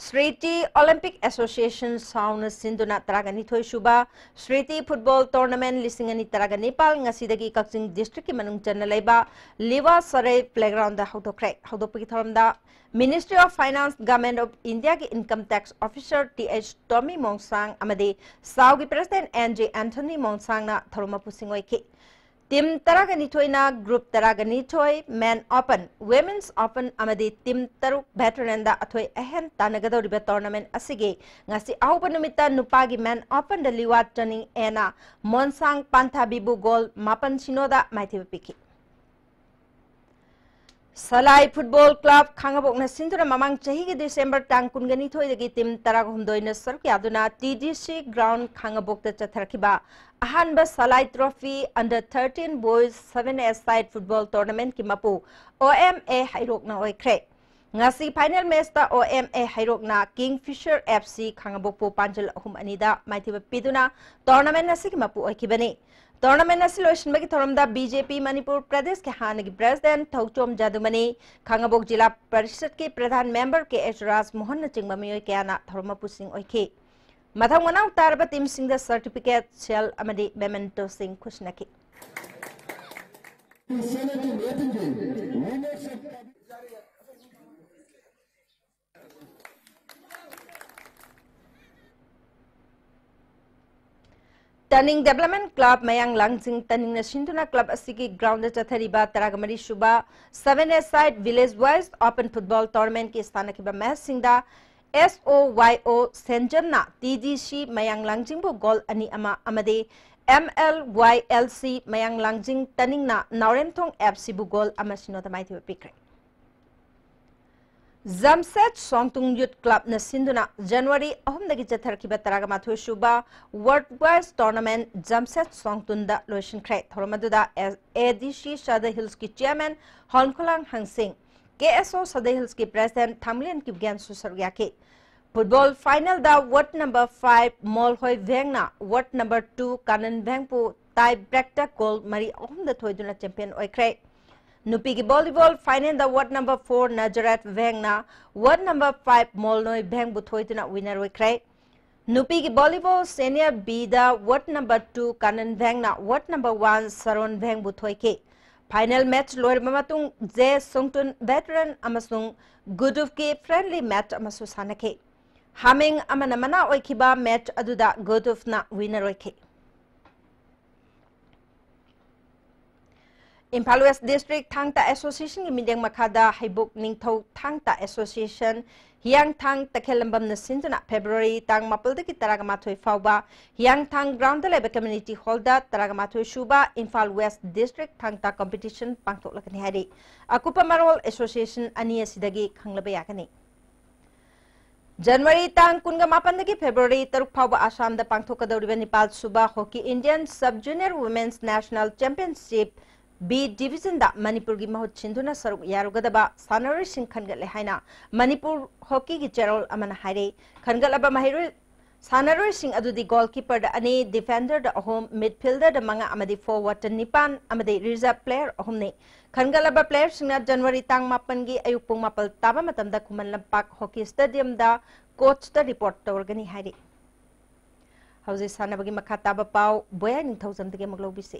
ꯁ꯭ꯔꯤꯇꯤ Olympic Association ꯁꯥꯎꯅ ꯁꯤꯟꯗꯨꯅ ꯇꯔꯥꯒ ꯅꯤꯊꯣꯏ ꯁꯨꯕ ꯁ꯭ꯔꯤꯇꯤ Football Tournament ꯂꯤꯁꯤꯡ ꯑꯅꯤ ꯇꯔꯥꯒ ꯅꯤꯄꯥꯜ ꯉꯁꯤꯗꯒꯤ ꯀꯛꯆꯤꯡ districtꯀꯤ ꯃꯅꯨꯡ ꯆꯟꯅ ꯂꯩꯕ ꯂꯤꯋꯥ ꯁꯔꯩ playgroundꯗ ꯍꯧꯗꯣꯛꯈ꯭ꯔꯦ꯫ ꯍꯧꯗꯣꯛꯄꯒꯤ ꯊꯧꯔꯝꯗ Ministry of Finance, Government of Indiaꯒꯤ Income Tax Officer T H Tommy ꯃꯣꯡꯁꯥꯡ ꯑꯃꯗꯤ ꯁꯥꯎꯒꯤ President N J Anthony ꯃꯣꯡꯁꯥꯡꯅ ꯊꯧꯔꯝ ꯃꯄꯨꯁꯤꯡ ꯑꯣꯏꯈꯤ꯫ Team ꯇꯔꯥꯒ ꯅꯤꯊꯣꯏꯅ group ꯇꯔꯥꯒ ꯅꯤꯊꯣꯏ, Men Open, Women's Open ꯑꯃꯗꯤ team ꯇꯔꯨꯛ veteranꯗ ꯑꯊꯣꯏ ꯑꯍꯦꯟ ꯇꯥꯟꯅꯒꯗꯧꯔꯤꯕ tournament ꯑꯁꯤꯒꯤ ꯉꯁꯤ ꯑꯍꯧꯕ ꯅꯨꯃꯤꯠꯇ ꯅꯨꯄꯥꯒꯤ Men Openꯗ ꯂꯤꯋꯥ ꯆꯅꯤꯡ ꯑꯦꯅ ꯃꯣꯟꯁꯥꯡ ꯄꯥꯟꯊꯥꯕꯤꯕꯨ goal ꯃꯥꯄꯟ ꯁꯤꯅꯣꯗ ꯃꯥꯏꯊꯤꯕ ꯄꯤꯈꯤ꯫ ꯁꯂꯥꯏ Football Club ꯈꯥꯡꯉꯕꯣꯛꯅ ꯁꯤꯟꯗꯨꯅ ꯃꯃꯥꯡ ꯆꯍꯤꯒꯤ December ꯇꯥꯡ ꯀꯨꯟꯒ ꯅꯤꯊꯣꯏꯗꯒꯤ team ꯇꯔꯥꯒ ꯍꯨꯝꯗꯣꯏꯅ ꯁꯔꯨꯛ ꯌꯥꯗꯨꯅ T D C ground ꯈꯥꯡꯉꯕꯣꯛꯇ ꯆꯠꯊꯔꯛꯈꯤꯕ ꯑꯍꯥꯟꯕ ꯁꯂꯥꯏ Trophy Under thirteen Boys seven A side football tournamentꯀꯤ ꯃꯄꯨ O M A ꯍꯩꯔꯣꯛꯅ ꯑꯣꯏꯈ꯭ꯔꯦ꯫ ꯉꯁꯤ final match ꯇ O M A ꯍꯩꯔꯣꯛꯅ Kingfisher F C ꯈꯥꯉꯕꯣꯛꯄꯨ ꯄꯥꯟꯖꯜ ꯑꯍꯨꯝ ꯑꯅꯤꯗ ꯃꯥꯏꯊꯤꯕ ꯄꯤꯗꯨꯅ tournament ꯑꯁꯤꯒꯤ ꯃꯄꯨ ꯑꯣꯏꯈꯤꯕꯅꯤ꯫ Tournament ꯑꯁꯤ ꯂꯣꯏꯁꯤꯟꯕꯒꯤ ꯊꯧꯔꯝꯗ B J P ꯃꯅꯤꯄꯨꯔ ꯄ꯭ꯔꯗꯦꯁꯀꯤ ꯍꯥꯟꯅꯒꯤ president ꯊꯧꯆꯣꯝ ꯖꯥꯗꯨꯃꯅꯤ, ꯈꯥꯉꯕꯣꯛ ꯖꯤꯂꯥ ꯄꯔꯤꯁꯠꯀꯤ ꯄ꯭ꯔꯙꯥꯟ member K H ꯔꯥꯖ ꯃꯣꯍꯟꯅꯆꯤꯡꯕ ꯃꯤꯑꯣꯏ ꯀꯌꯥꯅ ꯊꯧꯔꯝ ꯃꯄꯨꯁꯤꯡ ꯑꯣꯏꯈꯤ꯫ ꯃꯊꯪ ꯃꯅꯥꯎ ꯇꯥꯔꯕ team ꯁꯤꯡꯗ certificate, shell ꯑꯃꯗꯤ memento ꯁꯤꯡ ꯈꯨꯠꯁꯤꯟꯅꯈꯤ꯫ ꯇꯥꯅꯤꯡ Development Club ꯃꯌꯥꯡ ꯂꯥꯡꯖꯤꯡ ꯇꯥꯅꯤꯡꯅ ꯁꯤꯟꯗꯨꯅ club ꯑꯁꯤꯒꯤ ground ꯗ ꯆꯠꯊꯔꯤꯕ ꯇꯔꯥꯃꯔꯤ ꯁꯨꯕ seven A side village wise open football tournament ꯀꯤ ꯁꯥꯟꯅꯈꯤꯕ match ꯁꯤꯡꯗ S O Y O ꯁꯦꯟꯖꯝꯅ T D C ꯃꯌꯥꯡ ꯂꯥꯡꯖꯤꯡꯕꯨ goal ꯑꯅꯤ ꯑꯃ ꯑꯃꯗꯤ M L Y L C ꯃꯌꯥꯡ ꯂꯥꯡꯖꯤꯡ ꯇꯥꯅꯤꯡꯅ ꯅꯥꯎꯔꯦꯝꯊꯣꯡ F C ꯕꯨ goal ꯑꯃ ꯁꯤꯅꯣꯗ ꯃꯥꯏꯊꯤꯕ ꯄꯤꯈ꯭ꯔꯦ꯫ ꯖꯝꯁꯦꯠ ꯁꯣꯡꯇꯨꯡ Youth Club ꯅ ꯁꯤꯟꯗꯨꯅ January ꯑꯍꯨꯝꯗꯒꯤ ꯆꯠꯊꯔꯛꯈꯤꯕ ꯇꯔꯥꯃꯥꯊꯣꯏ ꯁꯨꯕ World Wise Tournament ꯖꯝꯁꯦꯠ ꯁꯣꯡꯇꯨꯟꯗ ꯂꯣꯏꯁꯤꯟꯈ꯭ꯔꯦ꯫ ꯊꯧꯔꯝ ꯑꯗꯨꯗ A D C Sadar Hills ꯀꯤ chairman ꯍꯣꯟꯈꯣꯂꯥꯡ ꯍꯪꯁꯤꯡ, K S O Sadar Hills ꯀꯤ president ꯊꯥꯡꯃꯂꯦꯟ ꯀꯤꯞꯒꯦꯟꯁꯨ ꯁꯔꯨꯛ ꯌꯥꯈꯤ꯫ Football final ꯗ ward number five ꯃꯣꯜꯍꯣꯏ ꯚꯦꯡꯅ ward number two Kanan ꯚꯦꯡꯕꯨ tie break ꯇ goal ꯃꯔꯤ ꯑꯍꯨꯝꯗ ꯊꯣꯏꯗꯨꯅ champion ꯑꯣꯏꯈ꯭ꯔꯦ꯫ ꯅꯨꯄꯤꯒꯤ volleyball final ꯗ ward number four ꯅꯖꯔꯠ ꯚꯦꯡꯅ ward number five ꯃꯣꯜꯅꯣꯏ ꯚꯦꯡꯕꯨ ꯊꯣꯏꯗꯨꯅ winner ꯑꯣꯏꯈ꯭ꯔꯦ꯫ ꯅꯨꯄꯤꯒꯤ volleyball senior B ꯗ ward number two Kanan ꯚꯦꯡꯅ ward number one Sharon ꯚꯦꯡꯕꯨ ꯊꯣꯏꯈꯤ꯫ Final match ꯂꯣꯏꯔꯕ ꯃꯇꯨꯡ J ꯁꯣꯡꯇꯨꯟ veteran ꯑꯃꯁꯨꯡ ꯒꯨꯗꯨꯞꯀꯤ friendly match ꯑꯃꯁꯨ ꯁꯥꯟꯅꯈꯤ꯫ ꯍꯥꯃꯦꯡ ꯑꯃꯅ ꯃꯅꯥ ꯑꯣꯏꯈꯤꯕ match ꯑꯗꯨꯗ ꯒꯨꯗꯨꯞꯅ winner ꯑꯣꯏꯈꯤ꯫ ꯏꯝꯐꯥꯜ West District ꯊꯥꯡ ꯇꯥ Association ꯒꯤ ꯃꯤꯠꯌꯦꯡ ꯃꯈꯥꯗ ꯍꯩꯕꯣꯛ ꯅꯤꯡꯊꯧ ꯊꯥꯡ ꯇꯥ Association ꯍꯤꯌꯥꯡꯊꯥꯡ ꯇꯈꯦꯜꯂꯝꯕꯝꯅ ꯁꯤꯟꯗꯨꯅ February ꯇꯥꯡ ꯃꯥꯄꯜꯗꯒꯤ ꯇꯔꯥꯃꯥꯊꯣꯏ ꯐꯥꯎꯕ ꯍꯤꯌꯥꯡꯊꯥꯡ ground ꯗ ꯂꯩꯕ community hall ꯗ ꯇꯔꯥꯃꯥꯊꯣꯏ ꯁꯨꯕ ꯏꯝꯐꯥꯜ West District ꯊꯥꯡ ꯇꯥ competition ꯄꯥꯡꯊꯣꯛꯂꯒꯅꯤ ꯍꯥꯏꯔꯤ꯫ ꯑꯀꯨꯞꯄ ꯃꯔꯣꯜ association ꯑꯅꯤ ꯑꯁꯤꯗꯒꯤ ꯈꯪꯂꯕ ꯌꯥꯒꯅꯤ꯫ January ꯇꯥꯡ ꯀꯨꯟꯃꯥꯄꯟꯗꯒꯤ February ꯇꯔꯨꯛ ꯐꯥꯎꯕ ꯑꯁꯥꯝꯗ ꯄꯥꯡꯊꯣꯛꯀꯗꯧꯔꯤꯕ ꯅꯤꯄꯥꯜ ꯁꯨꯕ Hockey Indian Sub Junior Women's National Championship B division ꯗ ꯃꯅꯤꯄꯨꯔꯒꯤ ꯃꯍꯨꯠ ꯁꯤꯟꯗꯨꯅ ꯁꯔꯨꯛ ꯌꯥꯔꯨꯒꯗꯕ ꯁꯥꯟꯅꯔꯣꯏꯁꯤꯡ ꯈꯟꯒꯠꯂꯦ ꯍꯥꯏꯅ ꯃꯅꯤꯄꯨꯔ ꯍꯣꯀꯤꯒꯤ ꯆꯦꯔꯣꯜ ꯑꯃꯅ ꯍꯥꯏꯔꯦ꯫ ꯈꯟꯒꯠꯂꯕ ꯃꯍꯩꯔꯣꯏ ꯁꯥꯟꯅꯔꯣꯏꯁꯤꯡ ꯑꯗꯨꯗꯤ goalkeeper ꯗ ꯑꯅꯤ, defender ꯗ ꯑꯍꯨꯝ, midfielder ꯗ ꯃꯉꯥ ꯑꯃꯗꯤ forward ꯗ ꯅꯤꯄꯥꯟ ꯑꯃꯗꯤ reserve player ꯑꯍꯨꯝꯅꯤ꯫ ꯈꯟꯒꯠꯂꯕ player ꯁꯤꯡꯅ January ꯇꯥꯡ ꯃꯥꯄꯟꯒꯤ ꯑꯌꯨꯛ ꯄꯨꯡ ꯃꯥꯄꯜ ꯇꯥꯕ ꯃꯇꯝꯗ ꯈꯨꯃꯟ ꯂꯝꯄꯥꯛ ꯍꯣꯀꯤ stadium ꯗ coach ꯇ report ꯇꯧꯔꯒꯅꯤ ꯍꯥꯏꯔꯤ꯫ ꯍꯧꯖꯤꯛ ꯁꯥꯟꯅꯕꯒꯤ ꯃꯈꯥ ꯇꯥꯕ ꯄꯥꯎ ꯕꯣꯌꯥ ꯅꯤꯡꯊꯧꯖꯝꯗꯒꯤ ꯑꯃꯨꯛ ꯂꯧꯕꯤꯁꯤ꯫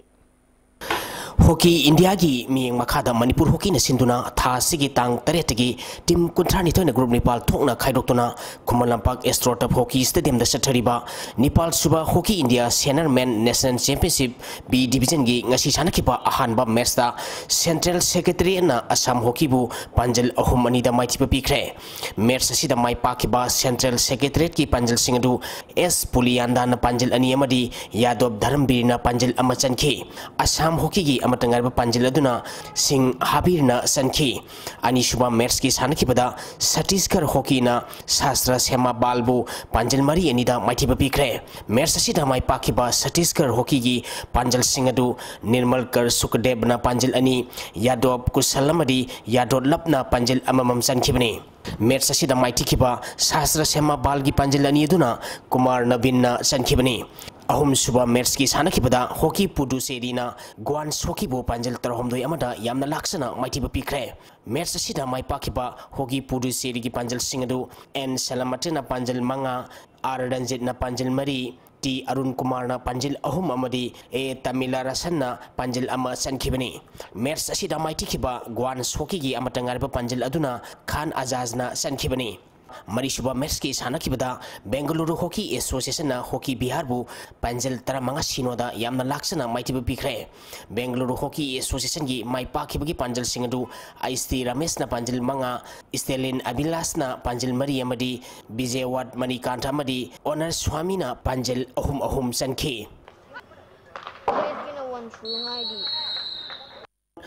ꯍꯣꯀꯤ ꯏꯟꯗꯤꯌꯥꯒꯤ ꯃꯤꯠꯌꯦꯡ ꯃꯈꯥꯗ ꯃꯅꯤꯄꯨꯔ ꯍꯣꯀꯤꯅ ꯁꯤꯟꯗꯨꯅ ꯊꯥ ꯑꯁꯤꯒꯤ ꯇꯥꯡ ꯇꯔꯦꯠꯇꯒꯤ team ꯀꯨꯟꯊ꯭ꯔꯥꯅꯤꯊꯣꯏꯅ group ꯅꯤꯄꯥꯜ ꯊꯣꯛꯅ ꯈꯥꯏꯗꯣꯛꯇꯨꯅ Khuman Lampak AstroTurf Hockey Stadium ꯗ ꯆꯠꯊꯔꯤꯕ ꯅꯤꯄꯥꯜ ꯁꯨꯕ hockey India senior men national championship B division ꯒꯤ ꯉꯁꯤ ꯁꯥꯟꯅꯈꯤꯕ ꯑꯍꯥꯟꯕ match ꯇ Central Secretariat ꯅ ꯑꯁꯥꯝ ꯍꯣꯀꯤꯕꯨ ꯄꯥꯟꯖꯜ ꯑꯍꯨꯝ ꯑꯅꯤꯗ ꯃꯥꯏꯊꯤꯕ ꯄꯤꯈ꯭ꯔꯦ꯫ Match ꯑꯁꯤꯗ ꯃꯥꯏ ꯄꯥꯛꯈꯤꯕ Central Secretariat ꯀꯤ ꯄꯥꯟꯖꯜꯁꯤꯡ ꯑꯗꯨ S ꯄꯨꯂꯤꯌꯥꯟꯗꯥꯅ ꯄꯥꯟꯖꯜ ꯑꯅꯤ ꯑꯃꯗꯤ ꯌꯥꯗꯣꯞ ꯙꯔꯝꯕꯤꯔꯅ ꯄꯥꯟꯖꯜ ꯑꯃ ꯆꯟꯈꯤ꯫ ꯑꯁꯥꯝ ꯍꯣꯀꯤꯒꯤ ꯑꯃꯠꯇ ꯉꯥꯏꯔꯕ ꯄꯥꯟꯖꯜ ꯑꯗꯨꯅ ꯁꯤꯡ ꯍꯥꯕꯤꯔꯅ ꯆꯟꯈꯤ꯫ ꯑꯅꯤꯁꯨꯕ match ꯀꯤ ꯁꯥꯟꯅꯈꯤꯕꯗ ꯁꯇꯤꯁꯒꯔ ꯍꯣꯀꯤꯅ ꯁꯥꯁꯇ꯭ꯔ ꯁꯦꯃꯥ ꯕꯥꯜꯕꯨ ꯄꯥꯟꯖꯜ ꯃꯔꯤ ꯑꯅꯤꯗ ꯃꯥꯏꯊꯤꯕ ꯄꯤꯈ꯭ꯔꯦ꯫ Match ꯑꯁꯤꯗ ꯃꯥꯏ ꯄꯥꯛꯈꯤꯕ ꯁꯇꯤꯁꯒꯔ ꯍꯣꯀꯤꯒꯤ ꯄꯥꯟꯖꯜꯁꯤꯡ ꯑꯗꯨ ꯅꯤꯔꯃꯜꯀꯔ ꯁꯨꯀꯗꯦꯕꯅ ꯄꯥꯟꯖꯜ ꯑꯅꯤ, ꯌꯥꯗꯣꯞ ꯀꯨꯁꯜ ꯑꯃꯗꯤ ꯌꯥꯗꯣꯠ ꯂꯞꯅ ꯄꯥꯟꯖꯜ ꯑꯃꯃꯝ ꯆꯟꯈꯤꯕꯅꯤ꯫ Match ꯑꯁꯤꯗ ꯃꯥꯏꯊꯤꯈꯤꯕ ꯁꯥꯁꯇ꯭ꯔ ꯁꯦꯃꯥ ꯕꯥꯜꯒꯤ ꯄꯥꯟꯖꯜ ꯑꯅꯤ ꯑꯗꯨꯅ ꯀꯨꯃꯥꯔ ꯅꯕꯤꯟꯅ ꯆꯟꯈꯤꯕꯅꯤ꯫ ꯑꯍꯨꯝꯁꯨꯕ match ꯀꯤ ꯁꯥꯟꯅꯈꯤꯕꯗ ꯍꯣꯀꯤ ꯄꯨꯗꯨꯆꯦꯔꯤꯅ ꯒ꯭ꯋꯥꯟꯁ ꯍꯣꯀꯤꯕꯨ ꯄꯥꯟꯖꯜ ꯇꯔꯥꯍꯨꯝꯗꯣꯏ ꯑꯃꯗ ꯌꯥꯝꯅ ꯂꯥꯛꯆꯅ ꯃꯥꯏꯊꯤꯕ ꯄꯤꯈ꯭ꯔꯦ꯫ Match ꯑꯁꯤꯗ ꯃꯥꯏ ꯄꯥꯛꯈꯤꯕ ꯍꯣꯀꯤ ꯄꯨꯗꯨꯆꯦꯔꯤꯒꯤ ꯄꯥꯟꯖꯜꯁꯤꯡ ꯑꯗꯨ N ꯁꯂꯃꯇꯅ ꯄꯥꯟꯖꯜ ꯃꯉꯥ, R ꯔꯟꯖꯤꯠꯅ ꯄꯥꯟꯖꯜ ꯃꯔꯤ, T ꯑꯔꯨꯟ ꯀꯨꯃꯥꯔꯅ ꯄꯥꯟꯖꯤꯜ ꯑꯍꯨꯝ ꯑꯃꯗꯤ A ꯇꯃꯤꯂꯥ ꯔꯁꯟꯅ ꯄꯥꯟꯖꯤꯜ ꯑꯃ ꯆꯟꯈꯤꯕꯅꯤ꯫ Match ꯑꯁꯤꯗ ꯃꯥꯏꯊꯤꯈꯤꯕ ꯒ꯭ꯋꯥꯟ ꯁꯣꯀꯤꯒꯤ ꯑꯃꯠꯇ ꯉꯥꯏꯔꯕ ꯄꯥꯟꯖꯤꯜ ꯑꯗꯨꯅ ꯈꯥꯟ ꯑꯖꯥꯖꯅ ꯆꯟꯈꯤꯕꯅꯤ꯫ ꯃꯔꯤꯁꯨꯕ match ꯀꯤ ꯁꯥꯟꯅꯈꯤꯕꯗ ꯕꯦꯡꯒꯂꯨꯔꯨ ꯍꯣꯀꯤ ꯑꯦꯁꯣꯁꯤꯌꯦꯁꯟꯅ ꯍꯣꯀꯤ ꯕꯤꯍꯥꯔꯕꯨ ꯄꯥꯟꯖꯤꯜ ꯇꯔꯥꯃꯉꯥ ꯁꯤꯅꯣꯗ ꯌꯥꯝꯅ ꯂꯥꯛꯆꯅ ꯃꯥꯏꯊꯤꯕ ꯄꯤꯈ꯭ꯔꯦ꯫ ꯕꯦꯡꯒꯂꯨꯔꯨ ꯍꯣꯀꯤ ꯑꯦꯁꯣꯁꯤꯌꯦꯁꯟꯒꯤ ꯃꯥꯏ ꯄꯥꯛꯈꯤꯕꯒꯤ ꯄꯥꯟꯖꯤꯜꯁꯤꯡ ꯑꯗꯨ ꯑꯥꯏꯁꯇꯤ ꯔꯃꯦꯁꯅ ꯄꯥꯟꯖꯤꯜ ꯃꯉꯥ, ꯁ꯭ꯇꯦꯂꯤꯟ ꯑꯕꯤꯂꯥꯁꯅ ꯄꯥꯟꯖꯤꯜ ꯃꯔꯤ ꯑꯃꯗꯤ ꯕꯤꯖꯦꯋꯥꯠ ꯃꯅꯤꯀꯥꯟꯊ ꯑꯃꯗꯤ ꯑꯣꯅꯔ ꯁ꯭ꯋꯥꯃꯤꯅ ꯄꯥꯟꯖꯤꯜ ꯑꯍꯨꯝ ꯑꯍꯨꯝ ꯆꯟꯈꯤ꯫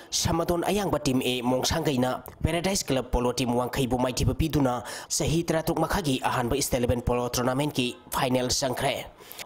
ꯁꯃꯥꯗꯣꯟ ꯑꯌꯥꯡꯕ team A ꯃꯣꯡꯁꯥꯡꯒꯩꯅ Paradise Club Polo team ꯋꯥꯡꯈꯩꯕꯨ ꯃꯥꯏꯊꯤꯕ ꯄꯤꯗꯨꯅ ꯆꯍꯤ ꯇꯔꯥꯇꯔꯨꯛ ꯃꯈꯥꯒꯤ ꯑꯍꯥꯟꯕ State Level Polo Tournament ꯀꯤ final ꯆꯪꯈ꯭ꯔꯦ꯫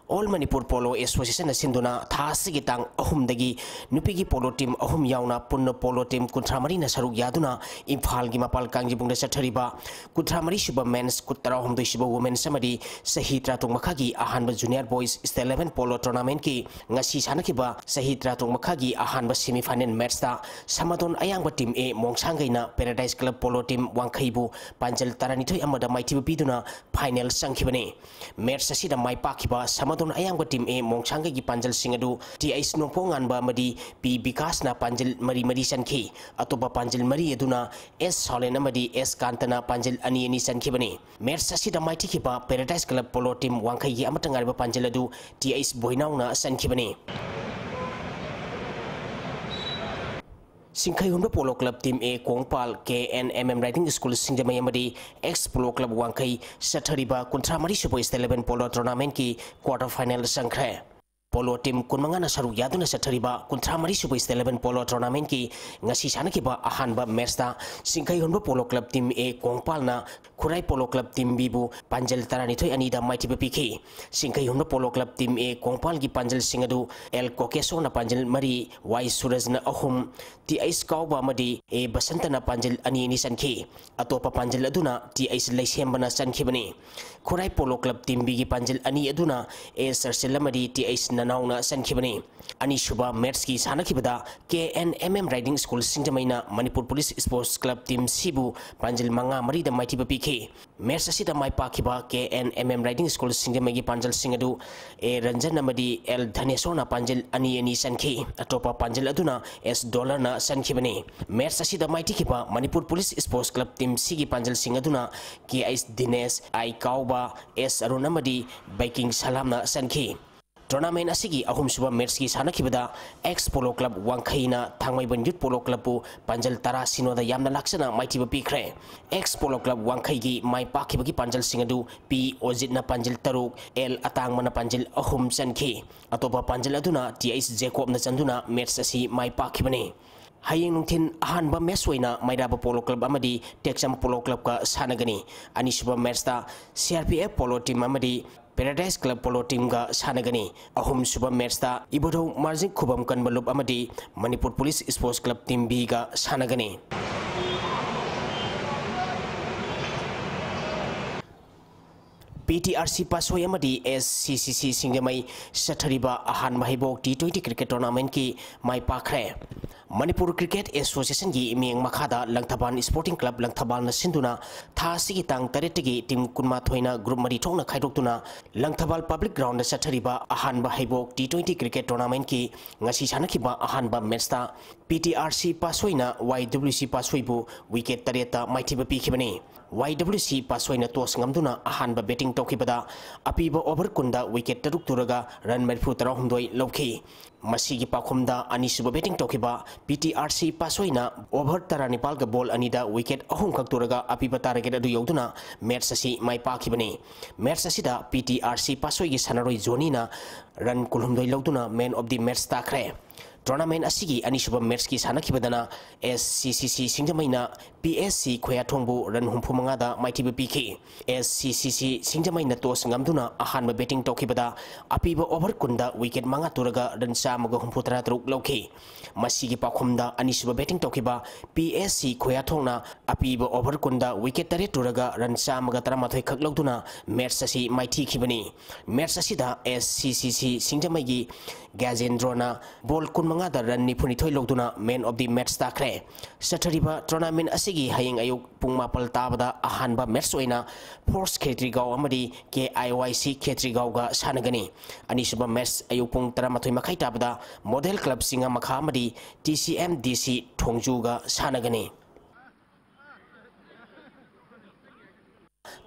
All Manipur Polo Association ꯅ ꯁꯤꯟꯗꯨꯅ ꯊꯥ ꯑꯁꯤꯒꯤ ꯇꯥꯡ ꯑꯍꯨꯝꯗꯒꯤ ꯅꯨꯄꯤꯒꯤ polo team ꯑꯍꯨꯝ ꯌꯥꯎꯅ ꯄꯨꯟꯅ polo team ꯀꯨꯟꯊ꯭ꯔꯥ ꯃꯔꯤꯅ ꯁꯔꯨꯛ ꯌꯥꯗꯨꯅ ꯏꯝꯐꯥꯜꯒꯤ ꯃꯄꯥꯜ ꯀꯥꯡꯖꯩꯕꯨꯡꯗ ꯆꯠꯊꯔꯤꯕ ꯀꯨꯟꯊ꯭ꯔꯥ ꯃꯔꯤ ꯁꯨꯕ men's, ꯇꯔꯥꯍꯨꯝꯗꯣꯏ ꯁꯨꯕ women's ꯑꯃꯗꯤ ꯆꯍꯤ ꯇꯔꯥꯇꯔꯨꯛ ꯃꯈꯥꯒꯤ ꯑꯍꯥꯟꯕ junior boys state eleven polo tournament ꯀꯤ ꯉꯁꯤ ꯁꯥꯟꯅꯈꯤꯕ ꯆꯍꯤ ꯇꯔꯥꯇꯔꯨꯛ ꯃꯈꯥꯒꯤ ꯑꯍꯥꯟꯕ semi final match ꯇ ꯁꯃꯥꯗꯣꯟ ꯑꯌꯥꯡꯕ team A ꯃꯣꯡꯁꯥꯡꯒꯩꯅ Paradise Club Polo team ꯋꯥꯡꯈꯩꯕꯨ ꯄꯥꯟꯖꯜ ꯇꯔꯥꯅꯤꯊꯣꯏ ꯑꯃꯗ ꯃꯥꯏꯊꯤꯕ ꯄꯤꯗꯨꯅ final ꯆꯪꯈꯤꯕꯅꯤ꯫ Match ꯑꯁꯤꯗ ꯃꯥꯏ ꯄꯥꯛꯈꯤꯕ ꯁꯃꯥꯗꯣꯟ ꯑꯌꯥꯡꯕ team A ꯃꯣꯡꯁꯥꯡꯒꯩꯒꯤ ꯄꯥꯟꯖꯜꯁꯤꯡ ꯑꯗꯨ T H ꯅꯣꯡꯄꯣꯛ ꯉꯥꯟꯕ ꯑꯃꯗꯤ P ꯕꯤꯀꯥꯁꯅ ꯄꯥꯟꯖꯜ ꯃꯔꯤ ꯃꯔꯤ ꯆꯟꯈꯤ꯫ ꯑꯇꯣꯞꯄ ꯄꯥꯟꯖꯜ ꯃꯔꯤ ꯑꯗꯨꯅ S ꯁꯥꯎꯂꯦꯟ ꯑꯃꯗꯤ S ꯀꯥꯟꯇꯅ ꯄꯥꯟꯖꯜ ꯑꯅꯤ ꯑꯅꯤ ꯆꯟꯈꯤꯕꯅꯤ꯫ Match ꯑꯁꯤꯗ ꯃꯥꯏꯊꯤꯈꯤꯕ Paradise Club Polo team ꯋꯥꯡꯈꯩꯒꯤ ꯑꯃꯠꯇ ꯉꯥꯏꯔꯕ ꯄꯥꯟꯖꯜ ꯑꯗꯨ T H ꯕꯣꯏꯅꯥꯎꯅ ꯆꯟꯈꯤꯕꯅꯤ꯫ ꯁꯤꯡꯈꯩꯍꯨꯟꯕ Polo Club team A Kongpal, K N M M Riding School ꯁꯤꯡꯖꯃꯩ ꯑꯃꯗꯤ X Polo Club ꯋꯥꯡꯈꯩ ꯆꯠꯊꯔꯤꯕ ꯀꯨꯟꯊ꯭ꯔꯥ ꯃꯔꯤ ꯁꯨꯕ state eleven polo tournament ꯀꯤ quarter final ꯆꯪꯈ꯭ꯔꯦ꯫ Polo team ꯀꯨꯟꯃꯉꯥꯅ ꯁꯔꯨꯛ ꯌꯥꯗꯨꯅ ꯆꯠꯊꯔꯤꯕ ꯀꯨꯟꯊ꯭ꯔꯥ ꯃꯔꯤ ꯁꯨꯕ state eleven polo tournament ꯀꯤ ꯉꯁꯤ ꯁꯥꯟꯅꯈꯤꯕ ꯑꯍꯥꯟꯕ match ꯇ ꯁꯤꯡꯈꯩꯍꯨꯟꯕ Polo Club team A ꯀꯣꯡꯄꯥꯜꯅ Khurai Polo Club team B ꯕꯨ ꯄꯥꯟꯖꯜ ꯇꯔꯥꯅꯤꯊꯣꯏ ꯑꯅꯤꯗ ꯃꯥꯏꯊꯤꯕ ꯄꯤꯈꯤ꯫ ꯁꯤꯡꯈꯩꯍꯨꯟꯕ Polo Club team A ꯀꯣꯡꯄꯥꯜꯒꯤ ꯄꯥꯟꯖꯜꯁꯤꯡ ꯑꯗꯨ L ꯀꯣꯀꯦꯁꯣꯔꯅ ꯄꯥꯟꯖꯜ ꯃꯔꯤ, Y ꯁꯨꯔꯖꯅ ꯑꯍꯨꯝ, T H ꯀꯥꯎꯕ ꯑꯃꯗꯤ A ꯕꯁꯟꯇꯅ ꯄꯥꯟꯖꯜ ꯑꯅꯤ ꯑꯅꯤ ꯆꯟꯈꯤ꯫ ꯑꯇꯣꯞꯄ ꯄꯥꯟꯖꯜ ꯑꯗꯨꯅ T H ꯂꯩꯁꯦꯝꯕꯅ ꯆꯟꯈꯤꯕꯅꯤ꯫ ꯈꯨꯔꯥꯏ Polo Club team B ꯒꯤ ꯄꯥꯟꯖꯜ ꯑꯅꯤ ꯑꯗꯨꯅ A ꯁꯔꯁꯤꯜ ꯑꯃꯗꯤ T H ꯅꯅꯥꯎꯅ ꯆꯟꯈꯤꯕꯅꯤ꯫ ꯑꯅꯤꯁꯨꯕ match ꯀꯤ ꯁꯥꯟꯅꯈꯤꯕꯗ K N M M Riding School ꯁꯤꯡꯖꯃꯩꯅ Manipur Police Sports Club team C ꯕꯨ ꯄꯥꯟꯖꯜ ꯃꯉꯥ ꯃꯔꯤꯗ ꯃꯥꯏꯊꯤꯕ ꯄꯤꯈꯤ꯫ Match ꯑꯁꯤꯗ ꯃꯥꯏ ꯄꯥꯛꯈꯤꯕ K N M M Riding School ꯁꯤꯡꯖꯃꯩꯒꯤ ꯄꯥꯟꯖꯜꯁꯤꯡ ꯑꯗꯨ A ꯔꯟꯖꯟ ꯑꯃꯗꯤ L ꯙꯅꯦꯁꯣꯔꯅ ꯄꯥꯟꯖꯜ ꯑꯅꯤ ꯑꯅꯤ ꯆꯟꯈꯤ꯫ ꯑꯇꯣꯞꯄ ꯄꯥꯟꯖꯜ ꯑꯗꯨꯅ S ꯗꯣꯂꯔꯅ ꯆꯟꯈꯤꯕꯅꯤ꯫ Match ꯑꯁꯤꯗ ꯃꯥꯏꯊꯤꯈꯤꯕ Manipur Police Sports Club team C ꯒꯤ ꯄꯥꯟꯖꯜꯁꯤꯡ ꯑꯗꯨꯅ K H ꯗꯤꯅꯦꯁ, I ꯀꯥꯎꯕ, S ꯑꯔꯨꯟ ꯑꯃꯗꯤ ꯕꯩꯀꯤꯡ ꯁꯂꯥꯝꯅ ꯆꯟꯈꯤ꯫ Tournament ꯑꯁꯤꯒꯤ ꯑꯍꯨꯝꯁꯨꯕ match ꯀꯤ ꯁꯥꯟꯅꯈꯤꯕꯗ X Polo Club ꯋꯥꯡꯈꯩꯅ ꯊꯥꯡꯃꯩꯕꯟ Youth Polo Club ꯄꯨ ꯄꯥꯟꯖꯜ ꯇꯔꯥ ꯁꯤꯅꯣꯗ ꯌꯥꯝꯅ ꯂꯥꯛꯆꯅ ꯃꯥꯏꯊꯤꯕ ꯄꯤꯈ꯭ꯔꯦ꯫ X Polo Club ꯋꯥꯡꯈꯩꯒꯤ ꯃꯥꯏ ꯄꯥꯛꯈꯤꯕꯒꯤ ꯄꯥꯟꯖꯜꯁꯤꯡ ꯑꯗꯨ P ꯑꯣꯖꯤꯠꯅ ꯄꯥꯟꯖꯜ ꯇꯔꯨꯛ, L ꯑꯇꯥꯡꯕꯅ ꯄꯥꯟꯖꯜ ꯑꯍꯨꯝ ꯆꯟꯈꯤ꯫ ꯑꯇꯣꯞꯄ ꯄꯥꯟꯖꯜ ꯑꯗꯨꯅ T H ꯖꯦꯀꯣꯕꯅ ꯆꯟꯗꯨꯅ match ꯑꯁꯤ ꯃꯥꯏ ꯄꯥꯛꯈꯤꯕꯅꯤ꯫ ꯍꯌꯦꯡ ꯅꯨꯡꯊꯤꯜ ꯑꯍꯥꯟꯕ match ꯑꯣꯏꯅ ꯃꯩꯔꯥꯕ Polo Club ꯑꯃꯗꯤ ꯇꯦꯛꯆꯝ Polo Club ꯀ ꯁꯥꯟꯅꯒꯅꯤ꯫ ꯑꯅꯤꯁꯨꯕ match ꯇ C R P F Polo team ꯑꯃꯗꯤ Paradise Club Polo Teamꯒ ꯁꯥꯟꯅꯒꯅꯤ꯫ ꯑꯍꯨꯝꯁꯨꯕ matchꯇ ꯏꯕꯨꯙꯧ ꯃꯥꯔꯖꯤꯡ ꯈꯨꯕꯝ ꯀꯟꯕ ꯂꯨꯞ ꯑꯃꯗꯤ Manipur Police Sports Club Team Bꯒ ꯁꯥꯟꯅꯒꯅꯤ꯫ PTRC ꯄꯥꯠꯁꯣꯏ ꯑꯃꯗꯤ SCCC ꯁꯤꯡꯖꯃꯩ ꯆꯠꯊꯔꯤꯕ ꯑꯍꯥꯟꯕ ꯍꯩꯕꯣꯛ T twenty cricket tournamentꯀꯤ ꯃꯥꯏ ꯄꯥꯛꯈ꯭ꯔꯦ꯫ ꯃꯅꯤꯄꯨꯔ Cricket Associationꯒꯤ ꯃꯤꯠꯌꯦꯡ ꯃꯈꯥꯗ ꯂꯪꯊꯕꯥꯜ Sporting Club ꯂꯪꯊꯕꯥꯜꯅ ꯁꯤꯟꯗꯨꯅ ꯊꯥ ꯑꯁꯤꯒꯤ ꯇꯥꯡ ꯇꯔꯦꯠꯇꯒꯤ team ꯀꯨꯟꯃꯥꯊꯣꯏꯅ group ꯃꯔꯤ ꯊꯣꯛꯅ ꯈꯥꯏꯗꯣꯛꯇꯨꯅ ꯂꯪꯊꯕꯥꯜ Public Groundꯗ ꯆꯠꯊꯔꯤꯕ ꯑꯍꯥꯟꯕ ꯍꯩꯕꯣꯛ T twenty cricket tournamentꯀꯤ ꯉꯁꯤ ꯁꯥꯟꯅꯈꯤꯕ ꯑꯍꯥꯟꯕ matchꯇ PTRC ꯄꯥꯠꯁꯣꯏꯅ YWC ꯄꯥꯠꯁꯣꯏꯕꯨ wicket ꯇꯔꯦꯠꯇ ꯃꯥꯏꯊꯤꯕ ꯄꯤꯈꯤꯕꯅꯤ꯫ YWC ꯄꯥꯠꯁꯣꯏꯅ toss ꯉꯝꯗꯨꯅ ꯑꯍꯥꯟꯕ batting ꯇꯧꯈꯤꯕꯗ ꯑꯄꯤꯕ over ꯀꯨꯟꯗ wicket ꯇꯔꯨꯛ ꯇꯨꯔꯒ run ꯃꯔꯤꯐꯨ ꯇꯔꯥꯍꯨꯝꯗꯣꯏ ꯂꯧꯈꯤ꯫ ꯃꯁꯤꯒꯤ ꯄꯥꯎꯈꯨꯝꯗ ꯑꯅꯤꯁꯨꯕ batting ꯇꯧꯈꯤꯕ PTRC ꯄꯥꯠꯁꯣꯏꯅ over ꯇꯔꯥꯅꯤꯄꯥꯜꯒ ball ꯑꯅꯤꯗ wicket ꯑꯍꯨꯝꯈꯛ ꯇꯨꯔꯒ ꯑꯄꯤꯕ target ꯑꯗꯨ ꯌꯧꯗꯨꯅ match ꯑꯁꯤ ꯃꯥꯏ ꯄꯥꯛꯈꯤꯕꯅꯤ꯫ Match ꯑꯁꯤꯗ PTRC ꯄꯥꯠꯁꯣꯏꯒꯤ ꯁꯥꯟꯅꯔꯣꯏ ꯖꯣꯅꯤꯅ run ꯀꯨꯟꯍꯨꯝꯗꯣꯏ ꯂꯧꯗꯨꯅ man of the match ꯇꯥꯈ꯭ꯔꯦ꯫ Tournament ꯑꯁꯤꯒꯤ ꯑꯅꯤꯁꯨꯕ matchꯀꯤ ꯁꯥꯟꯅꯈꯤꯕꯗꯅ SCCC ꯁꯤꯡꯖꯃꯩꯅ PSC ꯈꯣꯌꯥꯊꯣꯡꯕꯨ run ꯍꯨꯝꯐꯨ ꯃꯉꯥꯗ ꯃꯥꯏꯊꯤꯕ ꯄꯤꯈꯤ꯫ SCCC ꯁꯤꯡꯖꯃꯩꯅ toss ꯉꯝꯗꯨꯅ ꯑꯍꯥꯟꯕ batting ꯇꯧꯈꯤꯕꯗ ꯑꯄꯤꯕ over ꯀꯨꯟꯗ wicket ꯃꯉꯥ ꯇꯨꯔꯒ run ꯆꯥꯝꯃꯒ ꯍꯨꯝꯐꯨ ꯇꯔꯥ ꯇꯔꯨꯛ ꯂꯧꯈꯤ꯫ ꯃꯁꯤꯒꯤ ꯄꯥꯎꯈꯨꯝꯗ ꯑꯅꯤꯁꯨꯕ batting ꯇꯧꯈꯤꯕ PSC ꯈꯣꯌꯥꯊꯣꯡꯅ ꯑꯄꯤꯕ over ꯀꯨꯟꯗ wicket ꯇꯔꯦꯠ ꯇꯨꯔꯒ run ꯆꯥꯝꯃꯒ ꯇꯔꯥꯃꯥꯊꯣꯏ ꯈꯛ ꯂꯧꯗꯨꯅ match ꯑꯁꯤ ꯃꯥꯏꯊꯤꯈꯤꯕꯅꯤ꯫ Match ꯑꯁꯤꯗ SCCC ꯁꯤꯡꯖꯃꯩꯒꯤ ꯒ꯭ꯌꯥꯖꯦꯟꯗ꯭ꯔꯣꯅ ball ꯀꯨꯟꯃꯉꯥꯗ run ꯅꯤꯐꯨꯅꯤꯊꯣꯏ ꯂꯧꯗꯨꯅ man of the match ꯇꯥꯈ꯭ꯔꯦ꯫ ꯆꯠꯊꯔꯤꯕ tournament ꯑꯁꯤꯒꯤ ꯍꯌꯦꯡ ꯑꯌꯨꯛ ꯄꯨꯡ ꯃꯥꯄꯜ ꯇꯥꯕꯗ ꯑꯍꯥꯟꯕ match ꯑꯣꯏꯅ Force ꯈꯦꯇ꯭ꯔꯤꯒꯥꯎ ꯑꯃꯗꯤ KIYC ꯈꯦꯇ꯭ꯔꯤꯒꯥꯎꯒ ꯁꯥꯟꯅꯒꯅꯤ꯫ ꯑꯅꯤꯁꯨꯕ match ꯑꯌꯨꯛ ꯄꯨꯡ ꯇꯔꯥꯃꯥꯊꯣꯏ ꯃꯈꯥꯏ ꯇꯥꯕꯗ Model Club ꯆꯤꯡꯉꯥꯃꯈꯥ ꯑꯃꯗꯤ TCMDC ꯊꯣꯡꯖꯨꯒ ꯁꯥꯟꯅꯒꯅꯤ꯫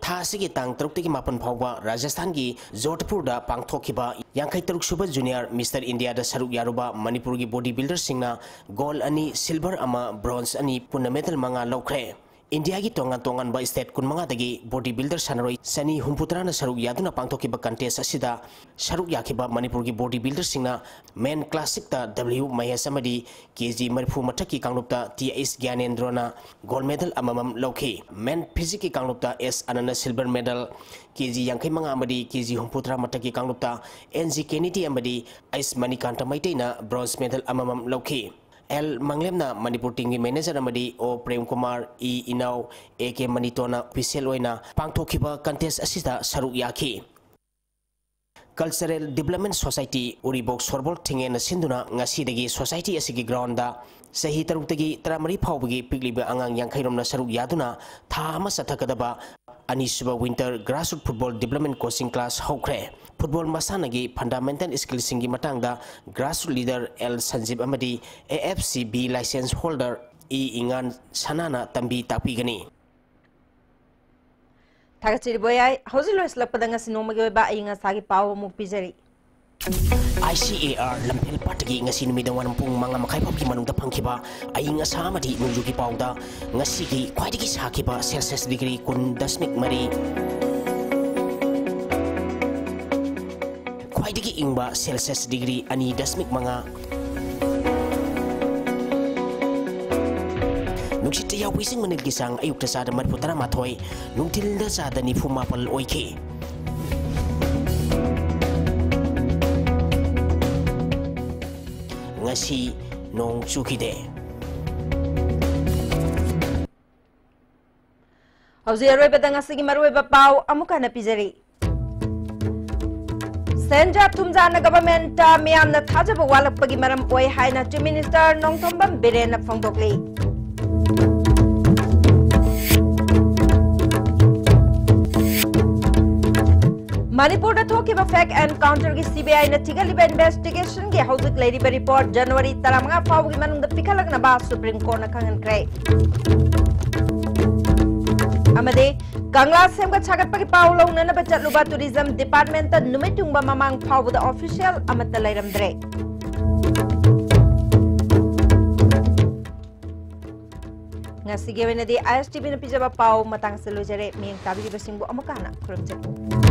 ꯊꯥ ꯑꯁꯤꯒꯤ ꯇꯥꯡ ꯇꯔꯨꯛꯇꯒꯤ ꯃꯥꯄꯟ ꯐꯥꯎꯕ ꯔꯥꯖꯁꯊꯥꯟꯒꯤ ꯖꯣꯙꯄꯨꯔꯗ ꯄꯥꯡꯊꯣꯛꯈꯤꯕ ꯌꯥꯡꯈꯩ ꯇꯔꯨꯛ ꯁꯨꯕ Junior Mister Indiaꯗ ꯁꯔꯨꯛ ꯌꯥꯔꯨꯕ ꯃꯅꯤꯄꯨꯔꯒꯤ body builderꯁꯤꯡꯅ gold ꯑꯅꯤ, silver ꯑꯃ, bronze ꯑꯅꯤ, ꯄꯨꯟꯅ medal ꯃꯉꯥ ꯂꯧꯈ꯭ꯔꯦ꯫ ꯏꯟꯗꯤꯌꯥꯒꯤ ꯇꯣꯉꯥꯟ ꯇꯣꯉꯥꯟꯕ state ꯀꯨꯟꯃꯉꯥꯗꯒꯤ body builder ꯁꯥꯟꯅꯔꯣꯏ ꯆꯅꯤ ꯍꯨꯝꯐꯨꯇꯔꯥꯅ ꯁꯔꯨꯛ ꯌꯥꯗꯨꯅ ꯄꯥꯡꯊꯣꯛꯈꯤꯕ contest ꯑꯁꯤꯗ ꯁꯔꯨꯛ ꯌꯥꯈꯤꯕ ꯃꯅꯤꯄꯨꯔꯒꯤ body builderꯁꯤꯡꯅ men classicꯇ W ꯃꯍꯦꯁ ꯑꯃꯗꯤ KG ꯃꯔꯤꯐꯨ ꯃꯊꯛꯀꯤ ꯀꯥꯡꯂꯨꯞꯇ Th ꯒ꯭ꯌꯥꯅꯦꯟꯗ꯭ꯔꯣꯅ gold medal ꯑꯃꯃꯝ ꯂꯧꯈꯤ꯫ Men physicꯀꯤ ꯀꯥꯡꯂꯨꯞꯇ S ꯑꯅꯟꯅ silver medal, KG ꯌꯥꯡꯈꯩ ꯃꯉꯥ ꯑꯃꯗꯤ KG ꯍꯨꯝꯐꯨꯇꯔꯥ ꯃꯊꯛꯀꯤ ꯀꯥꯡꯂꯨꯞꯇ N G Kennedy ꯑꯃꯗꯤ S ꯃꯅꯤꯀꯥꯟꯇ ꯃꯩꯇꯩꯅ bronze medal ꯑꯃꯃꯝ ꯂꯧꯈꯤ꯫ L ꯃꯪꯂꯦꯝꯅ ꯃꯅꯤꯄꯨꯔ teamꯒꯤ manager ꯑꯃꯗꯤ O ꯄ꯭ꯔꯦꯝ ꯀꯨꯃꯥꯔ, E ꯏꯅꯥꯎ, A K ꯃꯅꯤꯇꯣꯟꯅ official ꯑꯣꯏꯅ ꯄꯥꯡꯊꯣꯛꯈꯤꯕ contest ꯑꯁꯤꯗ ꯁꯔꯨꯛ ꯌꯥꯈꯤ꯫ Cultural Development Society ꯎꯔꯤꯕꯣꯛ ꯁꯣꯔꯕꯣꯜ ꯊꯤꯡꯉꯦꯟꯅ ꯁꯤꯟꯗꯨꯅ ꯉꯁꯤꯗꯒꯤ society ꯑꯁꯤꯒꯤ groundꯗ ꯆꯍꯤ ꯇꯔꯨꯛꯇꯒꯤ ꯇꯔꯥꯃꯔꯤ ꯐꯥꯎꯕꯒꯤ ꯄꯤꯛꯂꯤꯕ ꯑꯉꯥꯡ ꯌꯥꯡꯈꯩ ꯔꯣꯝꯅ ꯁꯔꯨꯛ ꯌꯥꯗꯨꯅ ꯊꯥ ꯑꯃ ꯆꯠꯊꯒꯗꯕ ꯑꯅꯤꯁꯨꯕ winter grassroots football development coaching class ꯍꯧꯈ꯭ꯔꯦ꯫ Football ꯃꯁꯥꯟꯅꯒꯤ fundamental skillꯁꯤꯡꯒꯤ ꯃꯇꯥꯡꯗ grassroots leader L ꯁꯟꯖꯤꯞ ꯑꯃꯗꯤ A F C B license holder E ꯏꯉꯥꯟ ꯁꯅꯥꯅ ꯇꯝꯕꯤ ꯇꯥꯛꯄꯤꯒꯅꯤ꯫ ꯊꯥꯒꯠꯆꯔꯤ ꯕꯣꯌꯥꯏ꯫ ꯍꯧꯖꯤꯛ ꯂꯣꯏꯁꯤꯜꯂꯛꯄꯗ ꯉꯁꯤ ꯅꯣꯡꯃꯒꯤ ꯑꯣꯏꯕ ꯑꯏꯪ ꯑꯁꯥꯒꯤ ꯄꯥꯎ ꯑꯃꯨꯛ ꯄꯤꯖꯔꯤ꯫ I C A R ꯂꯝꯐꯦꯜ ꯄꯥꯠꯇꯒꯤ ꯉꯁꯤ ꯅꯨꯃꯤꯗꯥꯡ ꯋꯥꯏꯔꯝ ꯄꯨꯡ ꯃꯉꯥ ꯃꯈꯥꯏ ꯐꯥꯎꯒꯤ ꯃꯅꯨꯡꯗ ꯐꯪꯈꯤꯕ ꯑꯏꯪ ꯑꯁꯥ ꯑꯃꯗꯤ ꯅꯣꯡꯖꯨꯒꯤ ꯄꯥꯎꯗ, ꯉꯁꯤꯒꯤ ꯈ꯭ꯋꯥꯏꯗꯒꯤ ꯁꯥꯈꯤꯕ Celsius degree ꯀꯨꯟ ꯗꯁꯃꯤꯛ ꯃꯔꯤ, ꯈ꯭ꯋꯥꯏꯗꯒꯤ ꯏꯪꯕ Celsius degree ꯑꯅꯤ ꯗꯁꯃꯤꯛ ꯃꯉꯥ, ꯅꯨꯡꯁꯤꯠꯇ ꯌꯥꯎꯕ ꯏꯁꯤꯡ ꯃꯅꯤꯜꯒꯤ ꯆꯥꯡ ꯑꯌꯨꯛꯇ ꯆꯥꯗ ꯃꯔꯤꯐꯨ ꯇꯔꯥꯃꯥꯊꯣꯏ, ꯅꯨꯡꯊꯤꯜꯗ ꯆꯥꯗ ꯅꯤꯐꯨ ꯃꯥꯄꯜ ꯑꯣꯏꯈꯤ꯫ ꯉꯁꯤ ꯅꯣꯡ ꯆꯨꯈꯤꯗꯦ꯫ ꯍꯧꯖꯤꯛ ꯑꯔꯣꯏꯕꯗ ꯉꯁꯤꯒꯤ ꯃꯔꯨꯑꯣꯏꯕ ꯄꯥꯎ ꯑꯃꯨꯛ ꯍꯟꯅ ꯄꯤꯖꯔꯤ꯫ ꯁꯦꯟꯖꯥ ꯊꯨꯝꯖꯥꯅ governmentꯇ ꯃꯤꯌꯥꯝꯅ ꯊꯥꯖꯕ ꯋꯥꯠꯂꯛꯄꯒꯤ ꯃꯔꯝ ꯑꯣꯏ ꯍꯥꯏꯅ Chief Minister ꯅꯣꯡꯊꯣꯝꯕꯝ ꯕꯤꯔꯦꯟꯅ ꯐꯣꯡꯗꯣꯛꯂꯤ꯫ ꯃꯅꯤꯄꯨꯔꯗ ꯊꯣꯛꯈꯤꯕ fake encounterꯒꯤ CBIꯅ ꯊꯤꯒꯠꯂꯤꯕ investigationꯒꯤ ꯍꯧꯖꯤꯛ ꯂꯩꯔꯤꯕ report January ꯇꯔꯥꯃꯉꯥ ꯐꯥꯎꯕꯒꯤ ꯃꯅꯨꯡꯗ ꯄꯤꯈꯠꯂꯛꯅꯕ Supreme Courtꯅ ꯈꯪꯍꯟꯈ꯭ꯔꯦ꯫ ꯑꯃꯗꯤ ꯀꯪꯂꯥ ꯁꯦꯝꯒꯠ ꯁꯥꯒꯠꯄꯒꯤ ꯄꯥꯎ ꯂꯧꯅꯅꯕ ꯆꯠꯂꯨꯕ Tourism Departmentꯇ ꯅꯨꯃꯤꯠ ꯌꯨꯡꯕ ꯃꯃꯥꯡ ꯐꯥꯎꯕꯗ official ꯑꯃꯠꯇ ꯂꯩꯔꯝꯗ꯭ꯔꯦ꯫ ꯉꯁꯤꯒꯤ ꯑꯣꯏꯅꯗꯤ ꯑꯥꯏ ꯑꯦꯁ ꯇꯤ ꯚꯤꯅ ꯄꯤꯖꯕ ꯄꯥꯎ ꯃꯇꯥꯡꯁꯤꯗ ꯂꯣꯏꯖꯔꯦ꯫ ꯃꯤꯠꯌꯦꯡ ꯇꯥꯕꯤꯔꯤꯕꯁꯤꯡꯕꯨ ꯑꯃꯨꯛꯀ ꯍꯟꯅ ꯈꯨꯔꯨꯝꯖꯔꯤ꯫